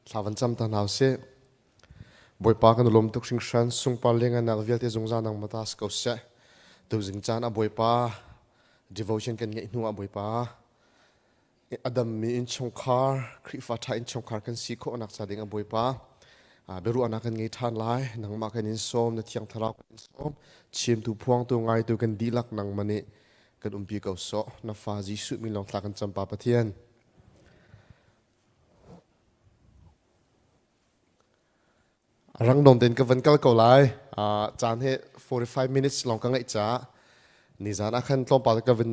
Thla van cam ta hna usih. Bawipa kan lawm tuk hringhran sungpar lenganak vialte zungzal nangmah ta si ko seh. Tuzing caan ah Bawipa devotion kan ngeih hnu ah Bawipa a dammi innchungkhar Khrihfa ṭha innchungkhar kan si khawhnak ca ding ah Bawipa biaruahnak kan ngei ṭhan lai. Nangmah kan in sawm, na Thiang Thlarau kan in sawm. Chimtu phuangtu ngaitu kan dihlak nangmah nih kan umpi ko sawh. Na fa Jesuh min lawng thla kan cam Pa Pathian. Rangdawng tein ka van kal ko lai. Caan hi 45 minutes lawng ka ngeih caah nizan ah khan tlawmpal ka van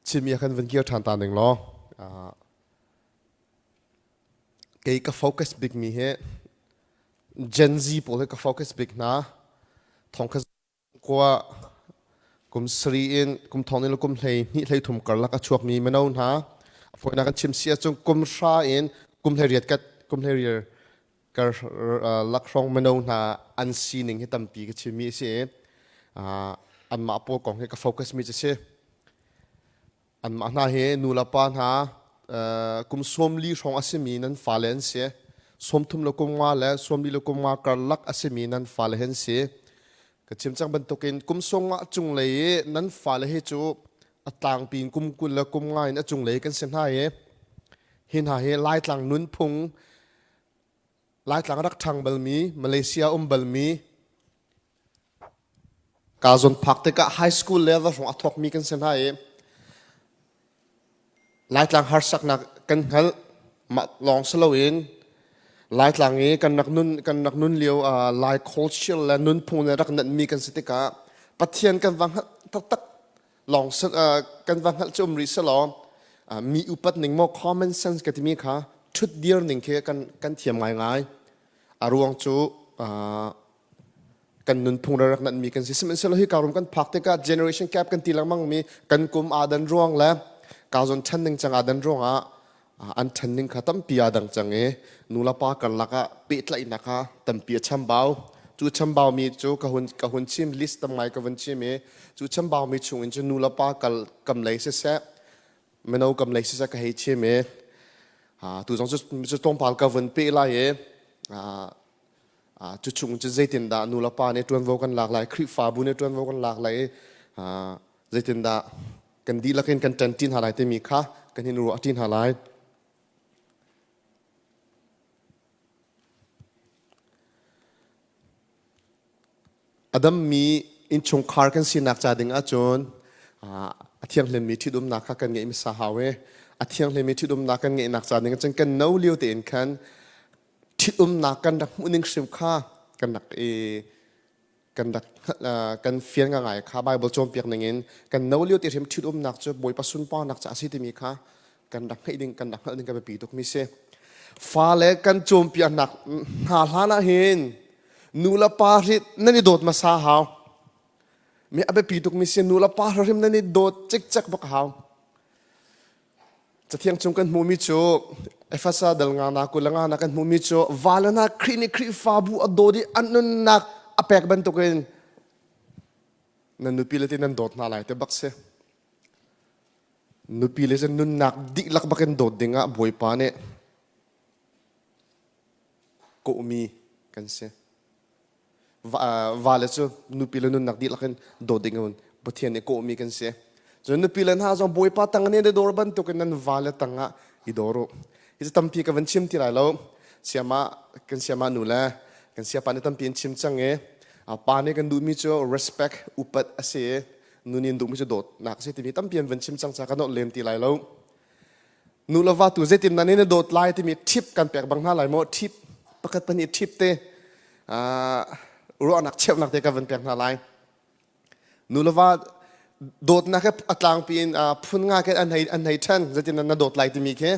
chim i khan van kir ṭhan ta ning law. Kei ka focus bik mi hi Gen Z pawl hi ka focus bik hna. Thong kha Kua kum sarih in kum thong in le kum hlei hnih hlei thum karlak a chuakmi mino hna a fawinak kan chim si ahcun kum hra in kum hlei riat kat kum hlei riar kar lakhrawng mino hna an sining hi tampi ka chimmi a si i anmah pawl kong hi ka focus mi cu si. Anmah hna hi nu le pa hna kum 40 hrawng a simi nan fale an si. 30 le kum nga le 40 le kum nga karlak a simi nan fale hi an si. Ka chim cang bantukin kum sawmnga cunglei i nan fale hi cu a tlangpi in kum 20 le kum nga in a cunglei kan si hna i hi hna hi Laitlang nunphung Laitlang rak ṭhang balmi Malaysia um balmi Kaa zawn phak tikah high school level hrawng a thawkmi kan si hna i Laitlang harsaknak kan hngalh. Mah lawng si loin Laitlang i kan rak nun kan rak nun lio ah Lai culture le nunphung le rak nanhmi kan si tikah Pathian kan va hngalh taktak lawng kan va hngalh cu um rih selaw mi upat ning maw common sense ka timi kha ṭhutdir ning khi kan kan thiam ngaingai. A ruang cu kan nunphung rak nanmi kan si. Sihmanhsehlaw hi ka rum kan phak tikah generation gap kan ti lengmang mi kan kum aa dan ruang le ka zawn ṭhan ning cang aa dan ruangah an ṭhan ning kha tampi aa dang cang i nu le pa karlak ah pehtlaihnak kha tampi a chambau. Cu chambau mi cu ka hun ka hun chim list tam ngai ka vun chim i cu chambau mi chung in cu nu le pa kal kam lei siseh mino kam lei siseh ka hei chim i tu zong cu cu tlawmpal ka vun peh lai i Cu chung cu zeitindah nu le pa nih ṭuanvo kan lak lai, Khrihfabu nih ṭuanvo kan lak lai i zeitindah kan dihlak in kan ṭanṭi hna lai timi kha kan hin ruahṭi hna lai. A dammi innchungkhar kan sinak ca ding ahcun a thianghlimmi ṭhitumnak kha kan ngeih hmasa hau i a thianghlimmi ṭhitumnak kan ngeihnak ca ding ahcun kan no lio tein khan ṭhitumnak kan rak hmuh ning hrim kha kan rak i kan rak kan fian ngai kha Bible cawnpiak ning in kan no lio te hrim ṭhitumnak cu Bawipa sunparnak ca a si timi kha kan rak hngeih ding kan rak hngalh ding ka biapi tuk mi si. Fale kan cawnpiaknak hna hlan ah hin nu le pa hrit nan i dawt hmasa hau. Mi a biapi tuk mi si nu le pa hrim nan i dawt cikcek bak hau. Cathiang chung kan hmuhmi cu Efasa dal nga na kul nga na kan hmuhmi cu vale hna Khrih nih Khrihfabu a dawt i an nunnak a pek bantukin nan nupi le ti nan dawt hna lai te bak si. Nupi le cu nunnak dihlak bakin dawt dingah Bawipa nih kawhmi kan si. Vale cu nupi le nunnak dihlak in dawt ding in Pathian nih kawhmi kan si. Cun nupi le hna zong Bawipa tang in i dawr bantukin nan vale tangah i dawr u. Hi cu tampi ka van chim ti lai lo. Siama kan siama nu le kan siapa nih tampi in chim cang i pa nih kan duhmi cu respect upat a si i nu nih an duhmi cu dawtnak a si timi tampi an van chim cang ca ka nolh lem ti lai lo. Nu le va tu zeitin nan in dawt lai timi tip kan pek bang hna lai maw? Tip pakhat pahnih tip te ruahnak cheuhnak te ka van pek hna lai. Nu le va dawtnak he a tlangpi in phun nga ke an hei an hei ṭhen zeitin na dawt lai timi khi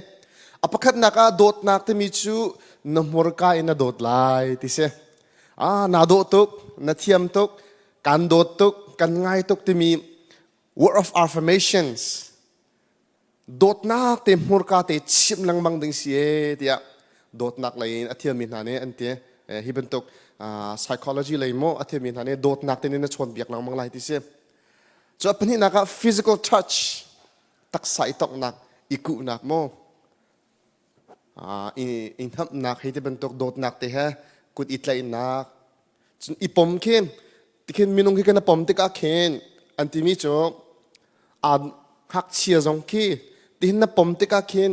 a pakhatnak ah dawtnak timi cu na hmurka in na dawt lai ti si ah naa dawh tuk na thiam tuk kan dawt tuk kan ngai tuk timi word of affirmations Dawtnak te hmurka te chimh lengmang ding si e tiah dawtnak lei in a thiammi hna nih an ti. Hi bantuk psychology lei maw a thiammi hna nih dawtnak te nih na chawnbiak lengmang lai ti si. Cu a pahnihnak ah physical touch taksa i tonghnak i kuhnak maw. I hnamhnak hei ti bantuk dawtnak te he kut i tlaihnak cun i pom khin tikhin minung khi kan i pom tikah khin an timi cu aa ngakchia zong khi tihin na pom tikah khin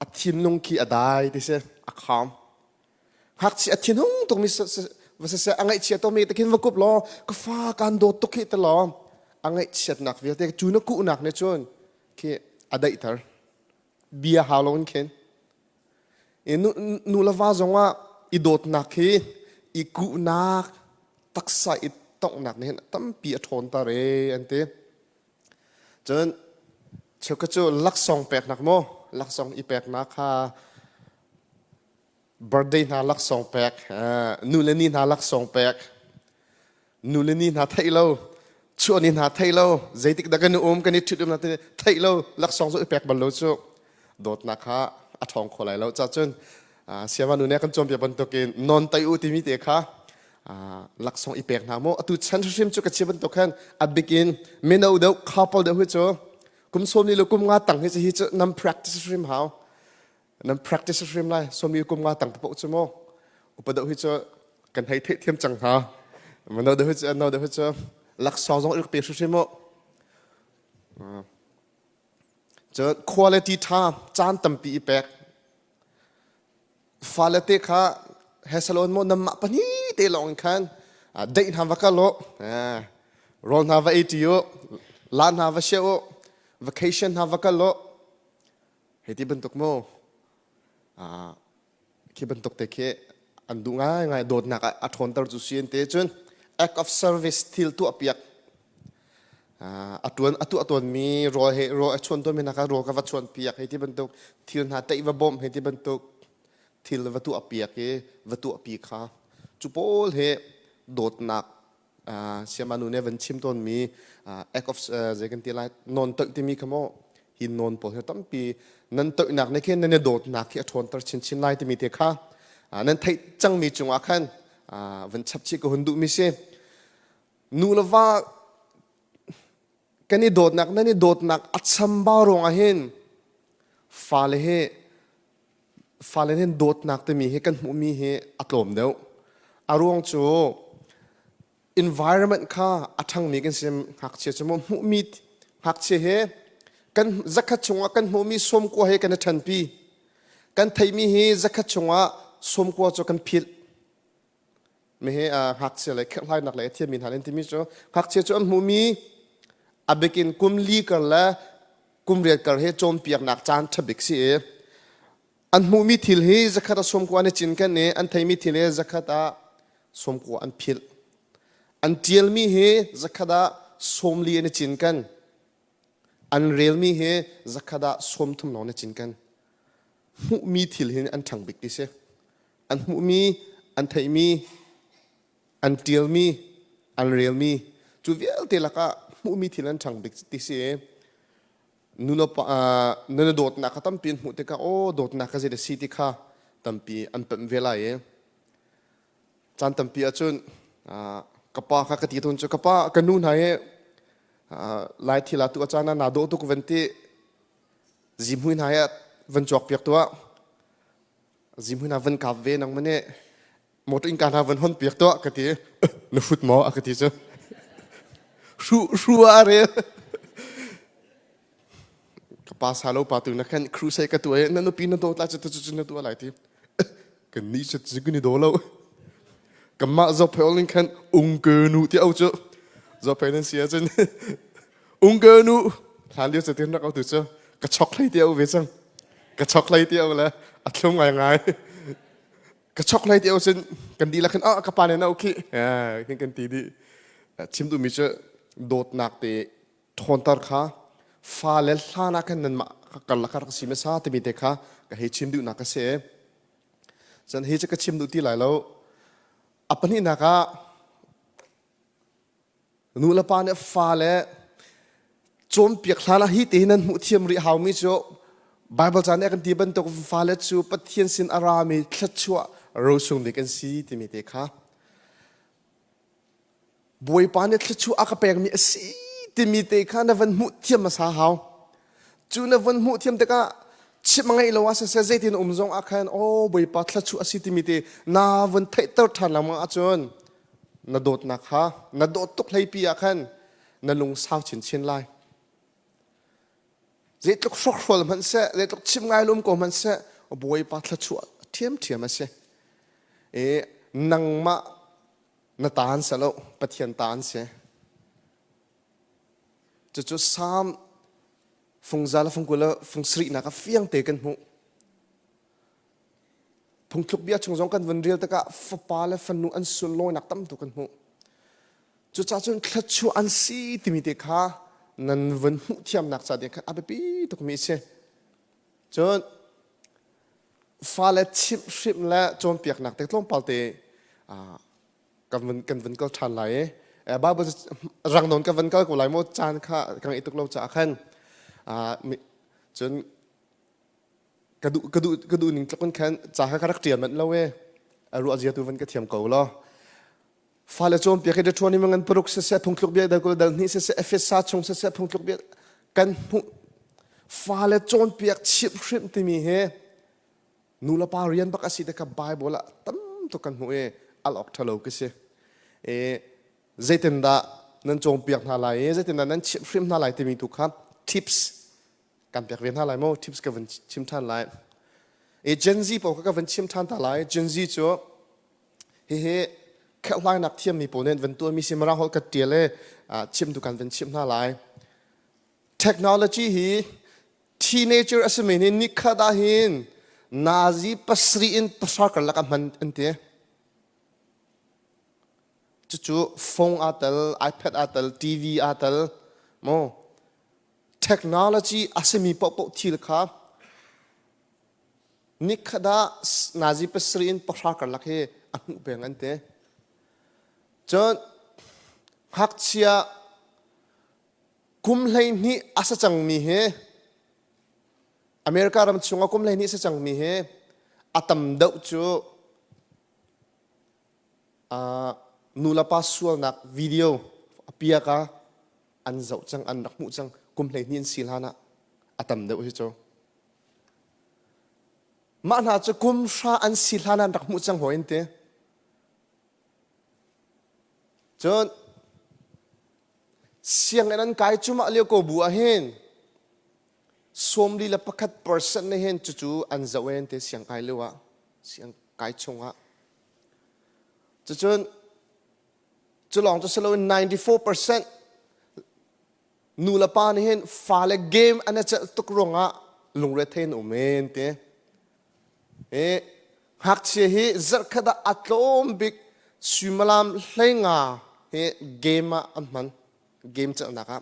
a thinlung khi a dai ti si a calm. Ngakchia a thinhung tukmi va siseh a ngaihchia tukmi te khin va kup law ka fa kaan dawt tuk hi ti law a ngaihchiatnak vialte cu na kuhnak nih cun khi a daihter bia hau loin khin. Nu le va zongah i dawtnak hi i kuhnak taksa i tonghnak nih hin tampi a ṭhawnter ee an ti. Cun cheukhat cu laksawng peknak maw laksawng i peknak kha birthday hna laksawng pek, nu le ni hna laksawng pek, nu le ni hna theih lo, chuah ni hna theih lo, zeitik dah kan i um, kan i ṭhit um theih lo, laksawng cu i pek bal lo cu dawtnak kha a ṭhawng kho lai lo. Ca cun siama nu nih kan cawnpiak bantukin non tai u timi te kha laksawng i pek hna maw atu chan hrim cu ka chia bantuk khan a bikin mino deuh couple deuh hi cu kum sawm li le kum nga tang hi cu hi cu nam practice hrim hau nan practice hrim lai sawmi kum nga tang paoh cu maw upa deuh hi cu kan hei theih thiam cang hna mano deuh hi cu no deuh hi cu laksawng zong rak pe hrimhrim u cun quality tha caan tampi i pek fale te kha he salon mo namah pahnih te lawng in khan deih hna va kal u rawl hna va ei ṭi u la hna va sia u vacation hna va kal u Hei ti bantuk mu khi bantuk te khi an duh ngaingai dawtnak a ṭhawnter cu si an te cun act of service thil tuah piak a tuan a tuah tawnmi rawl he rawl a chuan tawnmi hna kha rawl ka va chuan piak hei ti bantuk thil hna teih va bawmh hei ti bantuk thil va tuah piak i va tuah pi kha cu pawl he dawtnak siama nu nih van chim tawnmi act of zei kan ti lai non toih timi kha maw hi non pawl hi tampi nan toihnak nih khin nan i dawtnak khi a ṭhawnter chinchin lai timi te kha nan theih cangmi cungah khan van chap chih ka hun duhmi si nu le va kan i dawtnak nan i dawtnak a chambau ruangah hin fale hi fale nih dawtnak timi hi kan hmuhmi hi a tlawm deuh. A ruang cu environment kha a ṭhangmi kan si ngakchia cu maw hmuhmi ngakchia he kan zakhat chungah kan hmuhmi sawmkua he kan i ṭhanpi. Kan theihmi hi zakhat chungah sawmkua cu kan philh. Mihi ngakchia le kherhhlainak le a thiammi hna an timi cu ngakchia cu an hmuhmi a bikin kum li kar le kum riat kar hi cawnpiaknak caan ṭha bik si i an hmuhmi thil hi zakhat ah sawmkua an i cinken i an theimi thil hi zakhat ah sawmkua an philh. An ṭialmi hi zakhat ah sawmli an i cinken. An relmi hi zakhat ah sawmthum lawng an i cinken. Hmuhmi thil hin an ṭhang bik ti si. An hmuhmi, an theihmi, an ṭialmi, an relmi cu vialte lakah hmuhmi thil an ṭhang bik ti si i nulepa na dawtnak kha tampi an hmuh tikah aw dawtnak ka zei a si ti kha tampi an pemh ve lai i caan tampi ahcun ka pa kha ka ti tawn cu ka pa ka nu hna hi lai thil ah tu a caan ah naa dawh tuk van ti zihmui hna hi van cuak piak tuah zihmui hna van kap ve nang mane motor innka hna van hon piak tuah ka ti na hrut maw a ka ti cu hru hru a rel ka pa sa lo pa tu na khan crusade ka tu e na nupi na dawt lai cu cu na tuah lai ti kan ni cu cu kan i daw lo kanmah zophel ning khan ungke nu ti au cu zophel nan si ahcun ungke nu hlan lio cu tin rak au tu cu ka chok hlei ti au ve cang ka chok hlei ti au le a thlum ngai ngai ka chok hlei ti au cun kan dihlak khin ah ka pa nih na khi hin kan ti dih chim duhmi cu dawtnak te ṭhawnter kha fale hlan ah khan nanmah karlak ah rak si hmasa timi te kha ka hei chim duhnak ka si. Cun hi cu ka chim duh ti lai lo. A pahnihnak ah nu le pa nih fale cawnpiak hlan ah hi te hi nan hmuh thiam rih haumi cu Bible ca nih a kan ti bantuk fale cu Pathian sin a rami thluachuah rosung bik an si timi te kha Bawipa nih thluachuah a ka pekmi a si timi te kha na van hmuh thiam hmasa hau. Cu na van hmuh thiam tikah Chimh a ngeih lo ah siseh zeitin um zong ah khan aw Bawipa thluachuah a si timi te na vun theihter ṭhan lengmang ahcun na dawtnak kha na dawt tuk hleipi ah khan na lungsau chinchin lai. Zeitluk hrokhrawl hmanh seh, zeitluk chim ngai lum ko hmanh seh, Bawipa thluachuah ṭhiamṭhiam a si. I nangmah na ta an si lo, Pathian ta an si. Cucu Salm fungza le fungkul le fungsarihnak ah fiang te kan hmuh. Phungthluk bia chung zong kan vun rel tikah fapa le fanu an sunlawinak tam tuk kan hmuh. Cucaah cun thluachuah an si timi te kha nan vun hmuh thiamnak ca ding kha a biapi tukmi a si. Cun fale chimhhrimh le cawnpiaknak te tlawmpal te kan vun kan vun kal ṭhan lai i Bible rang nawn ka van kal ko lai maw caan kha ka ngeih tuk lo caah khan cun ka duh ka duh ka duh ning tluk in khan ca kha ka rak ṭial manh lo e a ruah zia tu van ka thiam ko law fale cawnpiak hi ṭhuan in ngan paruk siseh phungthluk bia dal kul dal hnih siseh Efesa chung siseh phungthluk bia kan hmuh fale cawnpiak chimhhrimh timi hi nu le pa rian bak a si te kha Bible ah tam tuk kan hmuh i al awk ṭhalo ka si i zeitindah nan cawnpiak hna lai i zeitindah nan chimhhrimh hna lai timi tu kha tips kan pek ve hna lai maw tips ka van chim ṭhan lai i Gen Z pawl kha ka van chim ṭhan ta lai Gen Z cu hihi kherhhlainak thiammi pawl nih an van tuahmi si mirang holh ka ṭial i chim tu kan van chimh hna lai technology hi teenager a simi nih nikhat ah hin nazi pasarih in pahra karlak a hman an ti cucu phone aa tel iPad aa tel TV aa tel mo technology a simi paohpaoh thil kha nikhat ah nazi pasarih in pahra karlak hi a hmuh peng an ti cun ngakchia kum 12 a sa cangmi hi America ram chungah kum 12 sa cangmi hi a tam deuh cu uh, nu le pa sualnak video a piak ah an zoh cang an rak hmuh cang kum 12 an si hlan ah a tam deuh hi cu mah hna cu kum hra an si hlan an rak hmuh cang hawi in ti cun Sianginn an kai cumah lio ko bu ah hin 41% nih hin cucu an zoh en te siangkai lio ah siangkai chungah cucun cu lawng cu si loin 94% nu le pa nih hin fale game an i celh tuk ruangah lungrethei an um en te i ngakchia hi zarhkhat ah a tlawm bik suimilam 15 hi game ah an hman game celhnak ah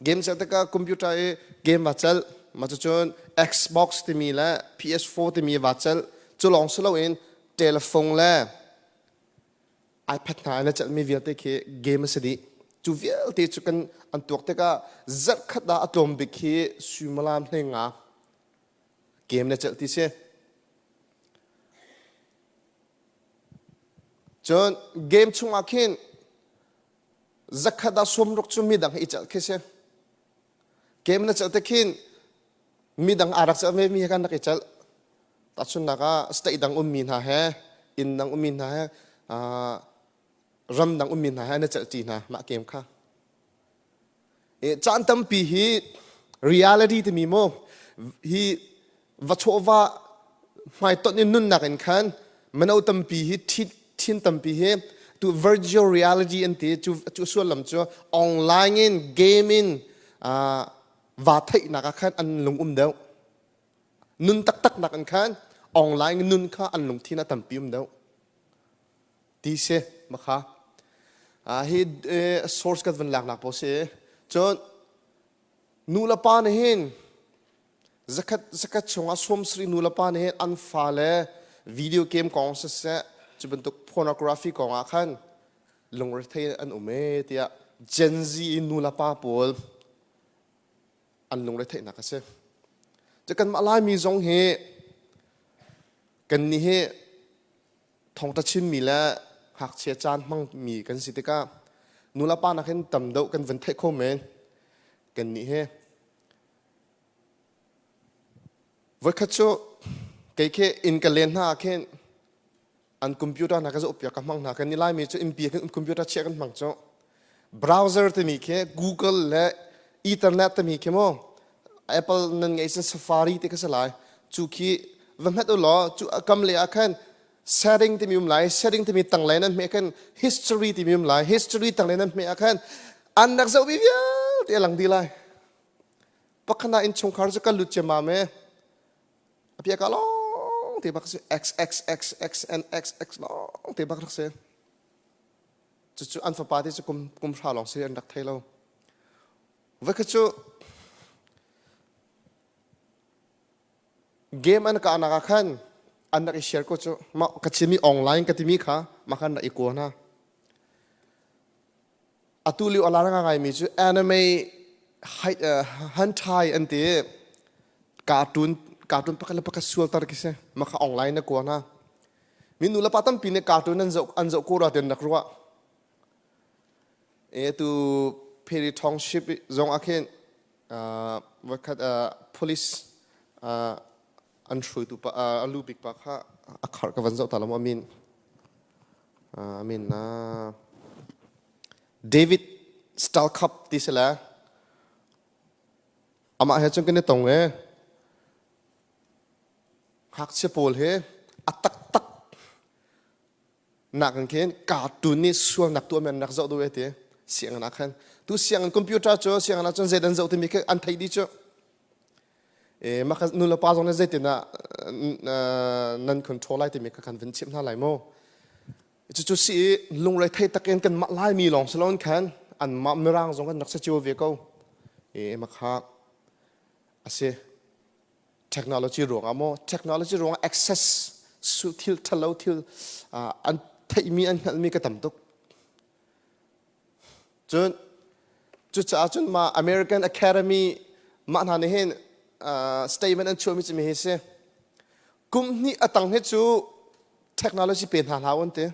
game celh tikah computer i game va celh mah cucun Xbox timi le PS4 timi va celh cu lawng si loin telephone le iPad hna in a celhmi vialte khi game a si dih cu vialte cu kan an tuak tikah zarhkhat ah a tlawm bik hi suimilam 15 game na celh ti si cun game chungah khin zakhat ah sawmruk cu midang i celh khi si game na celh te khin midang aa rak celh ve mi he kan rak i celh tahchunhnak ah state dang ummi hna he inn dang ummi hna he ram dang ummi hna he na celh ṭi hna mah game kha Caan tampi hi reality timi mu hi va chawhva hmaitonh in nunnak in khan mino tampi hi thin tampi hi tu virtual reality an ti cu cu sullam cu online in game in va theihnak ah khan an lung um deuh nun taktak nak in khan online nun kha an lungthin a tampi um deuh Ti si makha. Hi source kan van laknak pawl si. Cun nu le pa nih hin zakhat zakhat chungah sawmsarih nu le pa nih hin an fale video game kong siseh cu bantuk pornography kong ah khan lungrethei an um ee tiah Gen Z in nu le pa pawl an lungretheihnak a si. Cu kanmah Laimi zong hi kannih hi thawngṭha chimmi le ngakchia caan hmangmi kan si tikah nulepa nakin tam deuh kan van theih kho men kannih hi. Voikhat cu kei khi inn ka len hna ah khin an computer hna ka zohpiak ka hmang hna. Kan i Laimi cu innpi khin computer chiah kan hmang cu. Browser timi khi Google le Ethernet timi khi mu Apple nan ngeih sin Safari ti kha si lai. Cu khi va hmet u law cu a kam le ah khan setting timi um lai. Setting timi tanglei nan hmeh khan history timi um lai. History tanglei nan hmeh ah khan an rak zoh mi vialte a lang dih lai. Pakhat ah innchungkhar cu kan lut ciammam e. A pia ka lawng te bak si X X X X N X X lawng te bak rak si. Cucu an fapa te cu kum kum hra lawng si an rak thei lo. Voikhat cu game an kahnak ah khan an rak i share ko cu mah ka chimmi online ka timi kha mah khan rak i kua hna. Atu lio a lar ngaingaimi cu anime hentai an ti. Cartoon cartoon pakhat le pakhat sualter khi si. Mah kha online na kua hna. Mi nu le pa tampi nih cartoon an zoh an zoh ko rua tian rak ruah. E tu Perry Township zong ah khin voikhat police an hruaitu pa a lu bik pa kha a khar ka van zoh ta lo mu amin amin David Stalcup ti si le amah he cun kan i tong e ngakchia pawl he a taktak nak in khin cartoon nih sualnak tuahmi an rak zoh duh e ti sianginn ah khan tu sianginn computer cu sianginn ah cun zei dan zoh timi khi an theih dih cu E, mah kha nulepa zong nih zeitin ah nan control lai timi kha kan vun chimh hna lai mu. Cucu si i lungre thei takin kan mah Laimi lawng si loin khan anmah Mirang zong kan rak si cio ve ko. E, mah kha a si. Technology ruangah maw technology ruangah access su thil ṭhalo thil an theihmi an hngalhmi ka tam tuk. Cun cucaah cun mah American Academy mah hna nih hin statement an chuahmi cu mi hi si. Kum hnih a tang hi cu technology pe hna hlah an ti.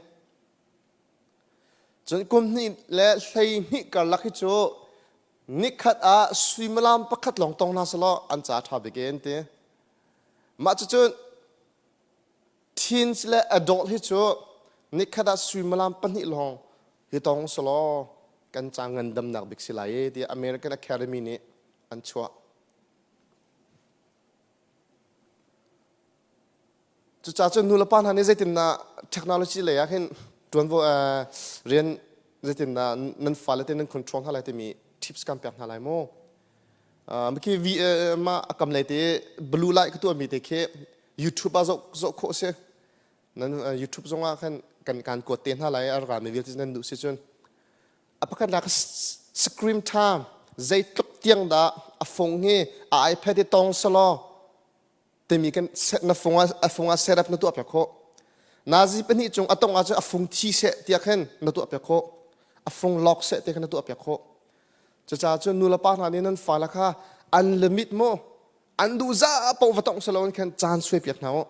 Cun kum hnih le 12 karlak hi cu nikhat ah suimilam pakhat lawng tong hna selaw an ca ṭha bik e an ti. Mah cucun Teens le adult hi cu nikhat ah suimilam pahnih lawng hi tong selaw kan ca ngandamnak bik si lai e tiah American Academy nih an chuah. Cucaah cun nulepa hna nih zeitindah technology lei ah hin ṭuanvo rian zeitindah nan fale te nan control hna lai timi tips kan pek hna lai mu. Khi mah a kam lei te blue light ka tuahmi te khi YouTube ah zoh zoh khawh si. Nan YouTube zong ah khan kan kan kuat te hna lai a rami vialte nan duh si cun. A pakhatnak screen time zeitluk tiang dah a phone hi a iPad hi tong selaw timi kan na fung ah a fung ah setup na tuah piak khawh. Nazi pahnih cung a tong ahcun a fung thi seh tiah khin na tuah piak khawh. A fung lock seh tiah khin na tuah piak khawh. Cucaah cun nulepa hna nih nan fale kha an limit mu an duh za paoh va tongh silo in khan caan suai piak hna u.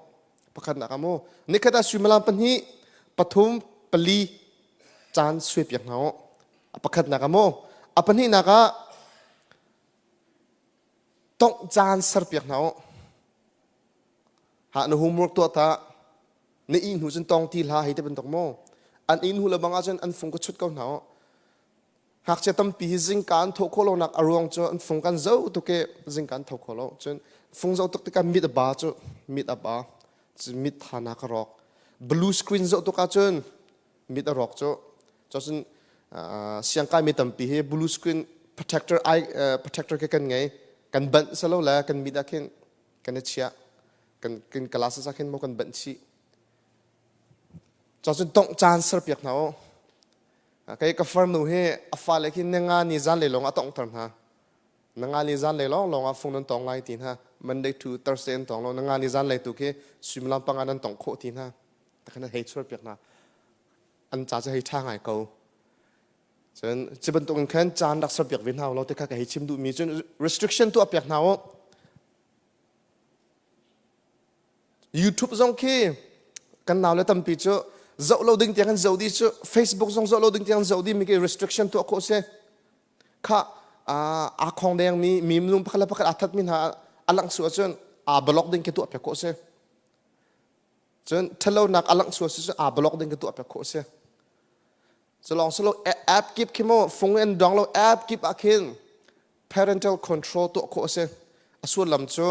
Pakhatnak ah mu nikhat ah suimilam pahnih pathum pali caan suai piak hna u. A pakhatnak ah mu a pahnihnak ah tongh caan ser piak hna u. Ha na homework tuah ta na ih hnu cun tong ti hlah hei ti bantuk mu an ih hnu le bang ahcun an fung ka chut ko hna u. Ngakchia tampi hi zingka an thawh khawh lonak a ruang cu an fung kan zoh tuk i zingka an tho kho lo. Cun fung zoh tuk tikah mit a ba cu mit a ba. Cun mit thanak a rawk. Blue screen zoh tuk ahcun mit a rawk cu. Cun siangkai mi tampi hi blue screen protector eye protector khi kan ngei. Kan banh selo le kan mit ah khin kan i chiah. Kan kan glasses ah khin maw kan banh chih. Cun tongh caan serpiak hna u. Kei ka farnu hi a fale khi ninga ni zan lei lawng a tonghter hna. Ninga ni zan lei lawng lawng ah fung nan tong lai ti hna. Monday to Thursday an tong lo. Ninga ni zan lei tu khi suimilam panga nan tong khawh ti hna. Takhan hei chuar piak hna. An ca cu hei ṭha ngai ko. Cun ci bantuk in khan caan rak ser piak ve hna lo ti kha ka hei chim duhmi cun restriction tuah piak hna u. YouTube zong khi kan naule tampi cu zoh lo ding tiang kan zoh dih cu Facebook zong zoh lo ding tiang zoh dih mi khi restriction tuah khawh si. Kha aa khong deng mi mi minung pakhat le pakhat aa that mi hna a langh su ahcun. aa block ding khi tuah piak khawh si. Cun ṭhatlonak a langh sual si cun aa block ding khi tuah piak khawh si. Culawng silo app kip khi mu fung in dong lo app kip ah khin parental control tuah khawh a si. A sullam cu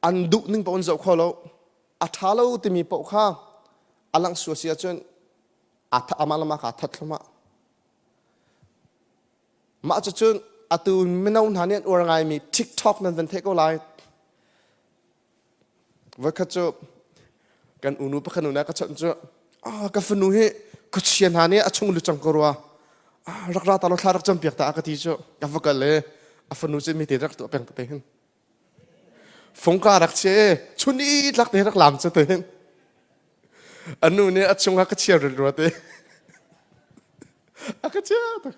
an duh ning paoh in zoh kho lo. A ṭha lo timi paoh kha a langh sual si ahcun amah le mah kha that thluahmah. Mah cucun atu mino hna nih an uar ngaimi TikTok nan van theih ko lai. Voikhat cu kan unu pakhat nu ka chawnh cu ah ka fanu hi khuachia hna nih a chung lu cang ko rua ah rak ra ta lo thla rak cam piak ta a ka ti cu ka va kal i a fanu cu mi te rak tuah peng te hin fungka rak che chun i tlak te rak lam cu te hin anu nih a chungah ka chia ril rua te a ka chia tak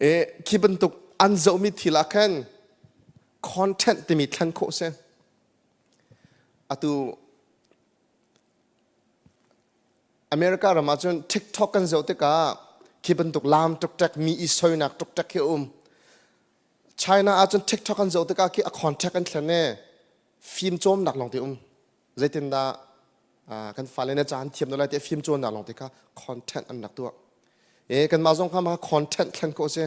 E khi bantuk an zohmi thil ah khan content timi thlen khawh si. Atu America ram ahcun TikTok kan zoh tikah khi bantuk lam ṭukṭek mi i soinak ṭukṭek khi a um. China ahcun TikTok kan zoh tikah khi a contact an thlen i fim cawmnak lawng te um. Zeitindah kan fale na caan thiam lai tiah fim cawnnak lawng te kha content an rak tuah. E kanmah zong kha mah content thlen khawh si.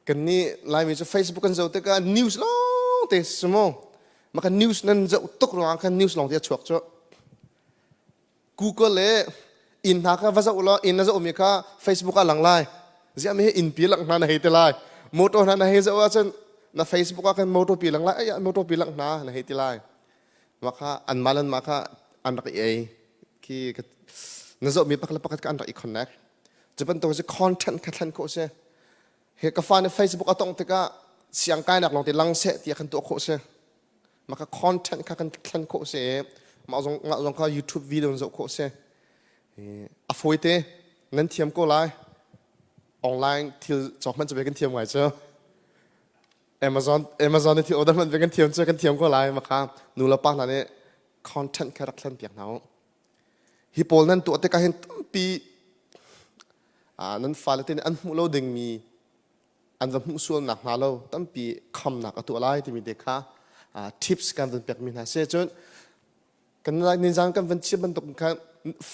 Kannih Laimi cu Facebook kan zoh tikah news lawng te si mu. Mah kan news nan zoh tuk ruangah khan news lawng te a chuak cu. Google le inn hna kha va zoh law inn na zohmi kha Facebook ah lang lai. Ziah mi hi inn pi lang hna na hei ti lai. Motor hna na hei zoh ahcun na Facebook ah khan motor pi lang lai. Ai motor pi lang hna na hei ti lai. Mah kha anmah le anmah kha an rak i ei. Khi na zohmi pakhat le pakhat kha an rak i connect. Cu bantuk cu content kha thlen khawh si. Hi ka fa nih Facebook a tongh tikah siang kainak lawng te lang seh tiah kan tuah khawh si. Mah kha content kha kan thlen khawh si i mah zong mah zong kha YouTube video in zoh khawh si. A fawi te nan thiam ko lai. Online thil cawk hmanh cu ve kan thiam ngai cu. Amazon Amazon i thil order hmanh ve kan thiam cu kan thiam ko lai. Mah kha nu le pa hna nih content kha rak thlen piak hna u. Hi pawl nan tuah tikah hin tampi nan fale te nih an hmuh lo dingmi an va hmuh sual nak hnga lo tampi khamnak a tuah lai timi te kha tips kan van pekmi hna si cun kan nizan kan van chim bantuk khan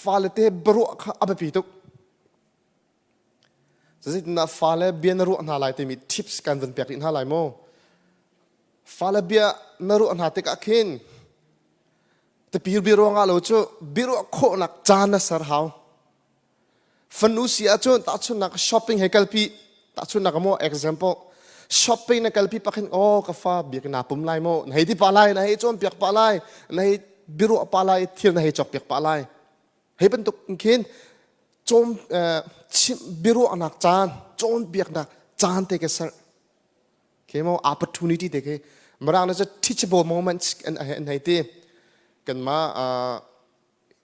fale te biaruah kha a biapi tuk Zeitindah fale bia na ruah hna lai timi tips kan van pek rih hna lai maw fale bia na ruah hna tikah khin tapir bia ruangah lo cu biaruah khawhnak caan na ser hau Fanu si ahcun tahchunhnak shopping he kalpi tahchunhnak maw example shopping na kalpi pakhin oh ka fa biak na pum lai maw na hei ti pah lai na hei cawnpiak pah lai na hei biaruah pah lai thil na hei cawkpiak pah lai hei bantuk khin cawm chimh biaruahnak caan cawnpiaknak caan te ka ser ke mo opportunity te ke mirang na cu teachable moments an an hei ti kanmah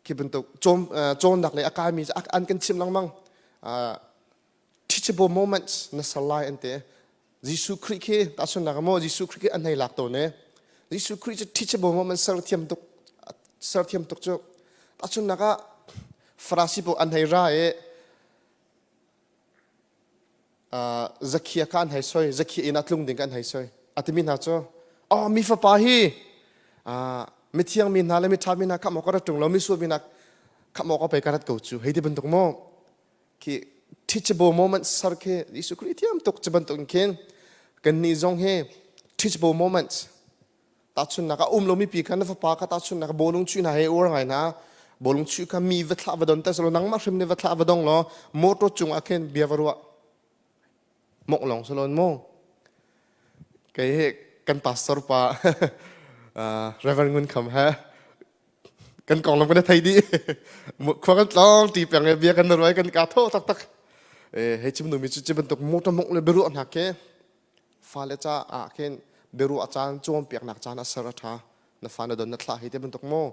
khi bantuk cawnnak le a kaimi an kan chim lengmang teachable moments na ser lai an ti Jesuh Khrih khi tahchunhnak maw Jesuh Khrih khi an hei lak tawn e Jesuh Khrih cu teachable moment ser thiam tuk ser thiam tuk cu tahchunhnak ah Farasi pawl an hei ra i Zakhia kha an hei soi Zakhia inn ah tlung ding kha an hei soi a timi hna cu oh mi fapa hi mithiang mi hna le miṭha mi hna khamh awk ka rat ṭung lo misual mi hna khamh awk a pei ka rat ko cu hei ti bantuk maw khi teachable moment ser khi Jesuh Khrih thiam tuk cu bantuk in khin kannih zong hi teachable moments Tahchunhnak a um lomi pi kha na fapa kha tahchunhnak bawlung chuih hna he uar ngai hna. Bawlung chuih kha mi va thlah va don ter selaw nangmah hrim nih va thlah va dong law motor cungah khin bia va ruah. Mongh lawng selaw mu. Kei hi kan pastor pa Reverend Ngun Kham he kan konglam kan i thei dih. Khua kan tlawng ti peng i bia kan ruai kan ka tho taktak. Hei chim numi cu ci bantuk motor mongh le biaruah hna khi Fale caah khin biaruah caan cawnpiaknak caan a ser a ṭha. Na fa na don na thlah hi te bantuk maw?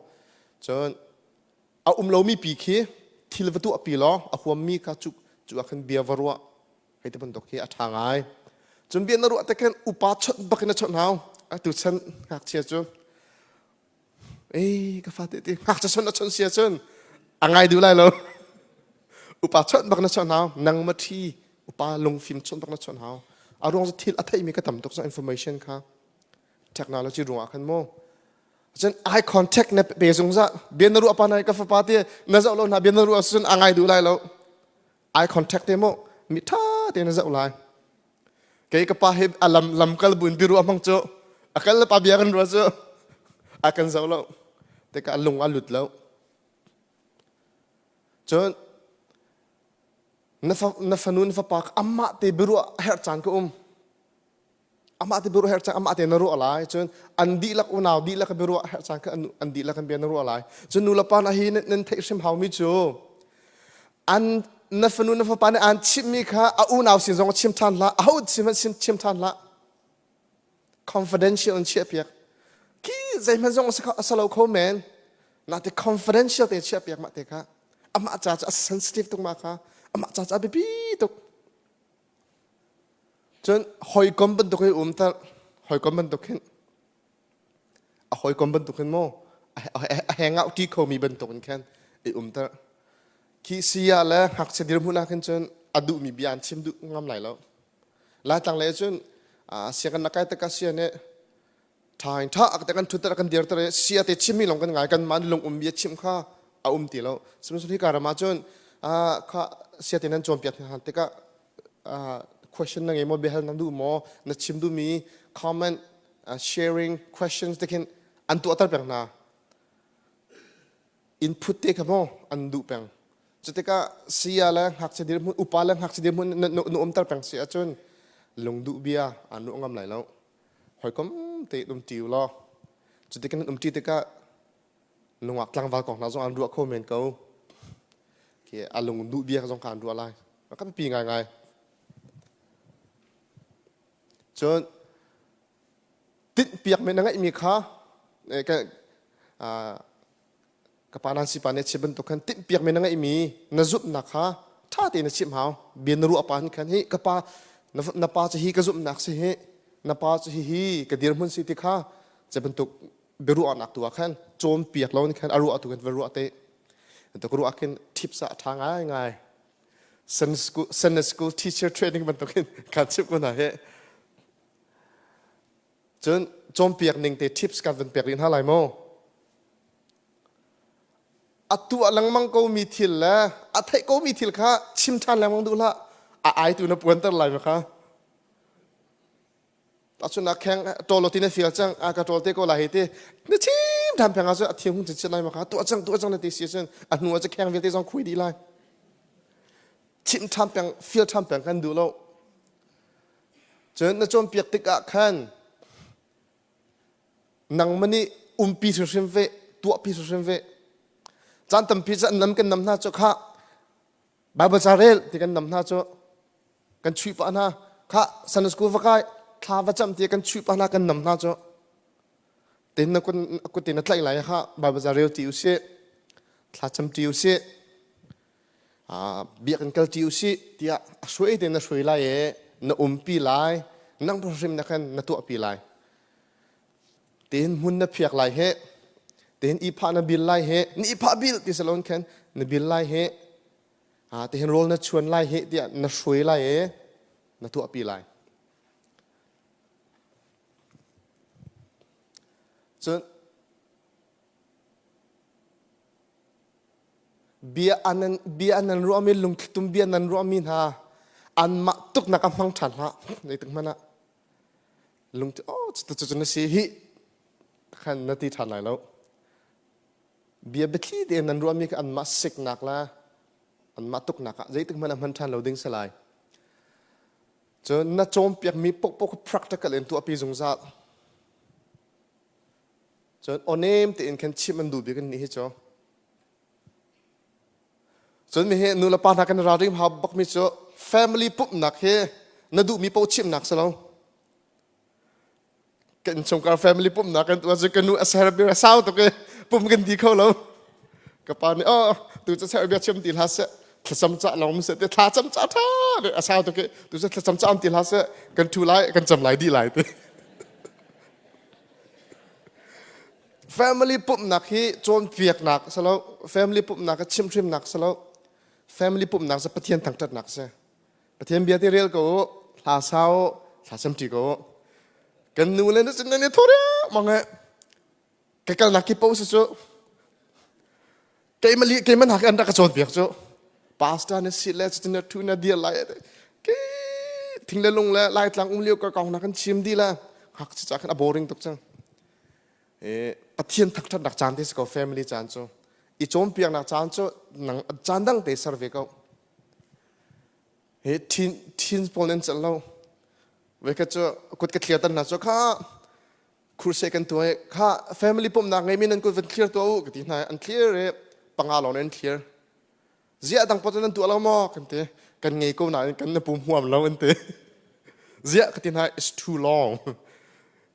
Cun a um lomi pi khi thil va tuah pi law a huammi kha cu cu ah khin bia va ruah hei te bantuk hi a ṭha ngai. Cun bia na ruah te khin upa chawnh bak in na chawnh hau. Atu chan ngakchia cu ei ka fate ti ngakchia chawnh na chawnh si ahcun a ngai duh lai lo. Upa chawnh bak na chawnh hau. Nang ma ṭhi upa lungfim chawnh bak na chawnh hau. A ruang cu thil a theihmi ka tam tuk cang information kha. Technology ruangah khan mu. Cun eye contact na pe zungzal. Bia na ruah pa nai ka fapa te na zoh lo hna bia na ruah cun a ngai duh lai lo. Eye contact te mu mi tha te na zoh lai. Kei ka pa he a lam lam kal buin biaruah hmang cu a kal le pa bia kan ruah cu a kan zoh lo. Tikah lung a lut lo. Cun na, fa, na fanu na fapa amah te biaruah a herh caan ka um. Amah te biaruah herh caan amah te na ruah lai. Cun an dihlak unau dihlak biaruah herh caan kha an, an dihlak an bia na ruah lai. Cun nu le pa na hi nan, nan theih hrim haumi cu an na fanu na fapa nih aan chimhmi kha a unau sin zong chim ṭhan hlah aho sin hmanh chim, chim ṭhan hlah confidential in chiahpiak khi zeihmanh zong a si lo kho men nate confidential te chiahpiak mah te kha amah ca cu a sensitive tuk ma kha amah ca cu a biapi tuk cun hawikom bantuk hi um tar hawikom bantuk hin a hawikom bantuk hin maw a hang out ti khomi bantuk in khan i um tar khi siya le ngakchia dirhmun ah khin cun a duhmi bia an chim duh ngam lai lo Laitlang lei cun sianginn na kai tikah sia nih ṭha in ṭha te kan ṭhutter kan dirter i sia te chimmi lawng kan ngai kan mah lung um bia chim kha a um ti lo sihmanhsehlaw hika ram ah cun kha sia te nan cawnpiak hna tikah question na ngei maw biahal na duh maw na chim duhmi comment sharing questions te khin an tuahter peng hna input te kha maw an duh peng Cutikah saya le ngakchia dirhmun, upa le ngakchia dirhmun na, na, na umter peng si ahcun lungduh bia aan ruah ngam lai lo. Hawikom te um ṭi u law cutik nan um ṭi tikah nungak tlangval kong hna zong aan ruah kho men ko. Khi a lungduh bia zong kha aan ruah lai. A kan pi ngaingai. Cun tinhpiak men na ngeihmi kha ka pa nan sipa nih a chim bantuk khan timhpiakmi na ngeihmi na zumhnak kha ṭha tein na chimh hau bia na ruah pa hin khan hi ka pa na pa cu hi ka zumhnak si hi na pa cu hi hi ka dirhmun si ti kha cu bantuk biaruahnak tu ah khan cawnpiak lo in khan a ruah tu khan va ruah te tuk ruah khin tips ah a ṭha ngaingai Sunday school, Sunday school teacher training bantuk in kan chimh ko hna hi cun cawnpiak ning te tips kan van pek rih hna lai maw A tuah lengmang komi thil le a theih komi thil kha chim ṭhan lengmang duh hlah. A aitu na puanter lai ma kha. Tahchunhnak kheng ṭawl ti na fial cang, a ka ṭawl te ko lai hei ti. Na chim ṭhan peng ahcun a thing hung chinchin lai ma kha. Tuah cang, tuah cang na ti si ahcun a hnu ah cu kheng vialte zong khui dih lai. Chim ṭhan peng, fial ṭhan peng kan duh lo. Cun na cawnpiak tikah khan Nangmah nih umpi hrimhrim ve, tuahpi hrimhrim ve. Caan tampi cu an nam kan nam hna cu khah Bible ca rel ti kan nam hna cu kan chuih pah hna. Khah Sunday school va kai thla va cam ti kan chuih pah hna kan nam hna cu. Tin na kut in na tlaih lai kha Bible ca rel ti usih. Thla cam ti usih. Biakinn kal ti usih tiah a hruai te na hruai lai i na umpi lai. Nang hrim na khan na tuahpi lai. Tein hmun na phiak lai he tein iphah na bil lai he na iphah bil ti salon khan na bil lai he tihin rawl na chuan lai he tiah na hruai lai i na tuahpi lai. Cun bia an bia nan ruahmi lungthlitum bia nan ruahmi hna anmah tuknak a hmang ṭhan hlah zeitik hmanh ah lungthin oh cucu na si hi khan na ti ṭhan lai lo bia biathli tein nan ruahmi kha anmah siknak le anmah tuknak ah zeitik hmanh ah hman ṭhan lo ding si lai cun na cawnpiakmi pokpok practical in tuahpi zungzal cun awnem tein khan chimh an duh bik an nih hi cu Cun mi hi nu le pa hna kan ralring hau bakmi cu family pumhnak hi na duhmi paoh chimnak si lo. Kan innchungkhar family pumhnak kan tuah cu ka nu a ser bia a sau tuk i pum kan di kho lo. Ka pa nih oh tu cu ser bia chim ti hlah seh thlacam cah lawng seh te thlacam cah ṭha a sau tuk i tu cu thlacam cah ti hlah seh kan ṭhu lai kan cam lai dih lai ti. Family pumhnak hi cawnpiaknak a si lo. Family pumhnak hi chimhhrimnak a si lo. Family pumhnak cu Pathian thangṭhatnak a si. Pathian bia ti rel ko u, hla sa u, thla cam ṭi ko u. Kan nu le na cun nan i thawh mang he ka kalnak ki paoh si cu keimah li keimah hna an rak ka cawnpiak cu pastor na si le cutin na thu na dir lai ke thing le lung le laitlang um lio ka kong na kan chim di la hak chi cha khan a boring tuk cang e pathian thakṭhat nak caan te si ko family caan cu i cawnpiak nak caan cu nang caan dang te ser ve ko he teen teens pawl nan cel lo ve kha cu kut ka thliar tan hna cu kha crusade kan tuah i kha family pumhnak ngeimi nan kut van clear tuah u ka ti hna an clear i panga lawng an clear ziah dang pot nan tuah lo maw kan ti kan ngei ko nain kan na pum huam lo an ti ziah ka ti hna it's too long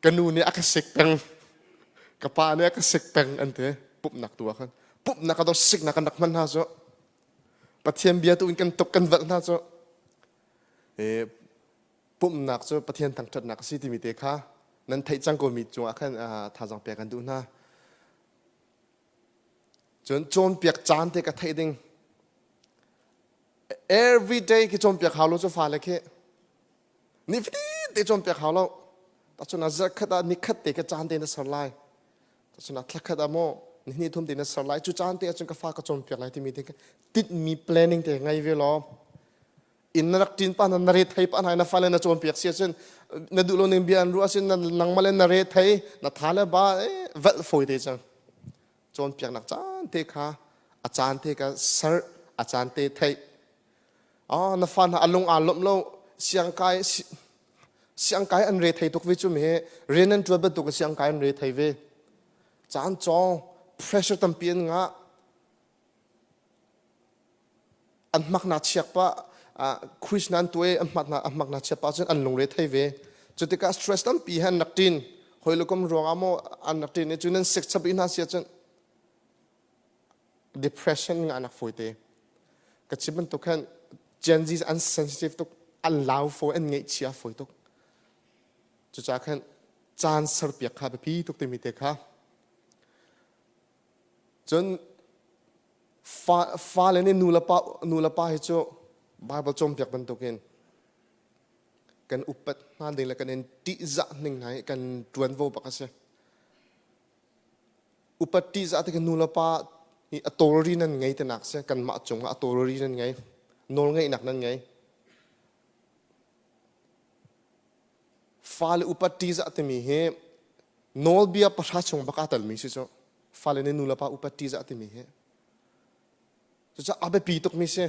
ka nu nih a ka sik peng ka pa nih a ka sik peng an ti pumhnak tu ah khan pumhnak a do siknak kan rak hman hna cu Pathian bia tu in kan tuk kan velh hna cu pumhnak cu Pathian thangṭhatnak a si timi te kha nan theih cang ko mi cungah khan thazaang pek kan duh hna. Cun cawnpiak caan te ka theih ding. Every day khi cawnpiak hau lo cu fale khi nifatin te cawnpiak hau lo. Tacun ah zarhkhat ah nikhat te ka caan te na ser lai. Tacun ah thlakhat ah maw nihnih thum te na ser lai. Cu caan te ahcun ka fa ka cawnpiak lai timi te tinhmi planning te ngei ve law inn na rak ṭin pa na re thei pa hna na fale na cawnpiak si ahcun na duh lo ning bia an ruah ahcun nangmah le na re thei na tha le ba velh fawi te cang cawnpiaknak caan te kha a caan te ka ser a caan te theih ah na fa hna a lung aa lawmh lo siangkai siangkai an re thei tuk ve cu mi rian an ṭuan bantuk siangkai an re thei ve caan cawng pressure tampi an ngah An hmaknak chiak pah quiz na an tuah i an hmaknak an hmaknak chiak pah cun an lungre thei ve. Cu tikah stress tampi he an rak ṭin. Hawi le kom ruangah maw an rak ṭin i cu nan sik chap i hna si ahcun depression ngahnak fawi te. Ka chim bantuk khan Gen Z an sensitive tuk, an lau fawi, an ngaihchia fawi tuk. Cucaah khan caan serpiak kha biapi tuk timi te kha. Cun Fa, fale nih nu le pa, nu le pa hi cu Baibal cawnpiak bantukin kan upat hna ding le kan in ṭihzah ning hna hi kan ṭuanvo bak a si. Upat ṭihzah tikah nu le pa hi a tawlri nan ngei tinak si. Kanmah cungah a tawlri nan ngei. Nawlngeihnak nan ngei. Fale upat ṭihzah timi hi nawlbia pahra chung bak aa telmi si cu. Fale nih nu le pa upat ṭihzah timi hi. Cucaah a biapi tukmi si.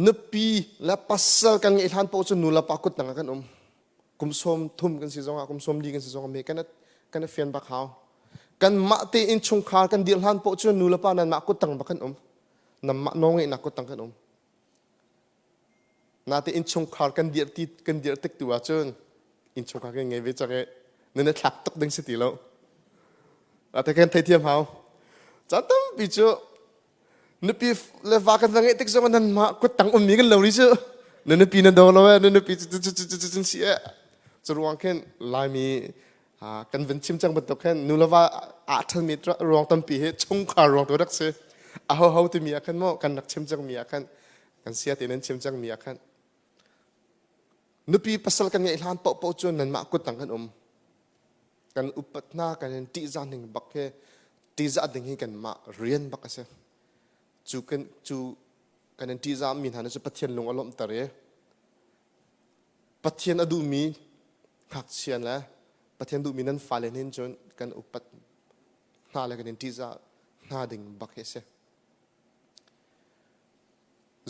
Nupi le pasal kan ngeih hlan paoh cu nu le pa kut tang ah kan um. Kum sawm thum kan si zongah, kum sawm li kan si zongah me kan kan i fian bak hau. Kanmah te innchungkhar kan dir hlan paoh cu nu le pa nanmah kut tang bak kan um. Nanmah nawlngeihnak kut tang kan um. Nate innchungkhar kan dirh ti kan dirh tik tu ahcun innchungkhar kan ngei ve cang i nan i thlak tuk ding si ti lo. Ate kan theithiam hau. Caan tampi cu nupi le va kan va ngeih tik zong nan mah kut tang ummi kan lo ri cu. Na nupi na do lo e, na nupi cu cu cu cu cu cu si e. Cu ruang khin Laimi kan van chim cang bantuk khin nu le va aa ṭhanmi ruang tampi hi chungkhar ruang tu rak si. A ho ho timi ah khan maw kan rak chim cangmi ah khan kan sia te nan chim cangmi ah khan nupi pasal kan ngeih hlan paohpaoh cu nanmah kut tang kan um. Kan upat hna kan in ṭihzah ning bak hi ṭihzah ding hi kanmah rian bak a si. Cu kan cu kan in ṭihzah mi hna nih cu Pathian lung a lawmhter i Pathian a duhmi ngakchia le Pathian duhmi nan fale nih cun kan upat hna le kan in ṭihzah hna ding bak hi a si.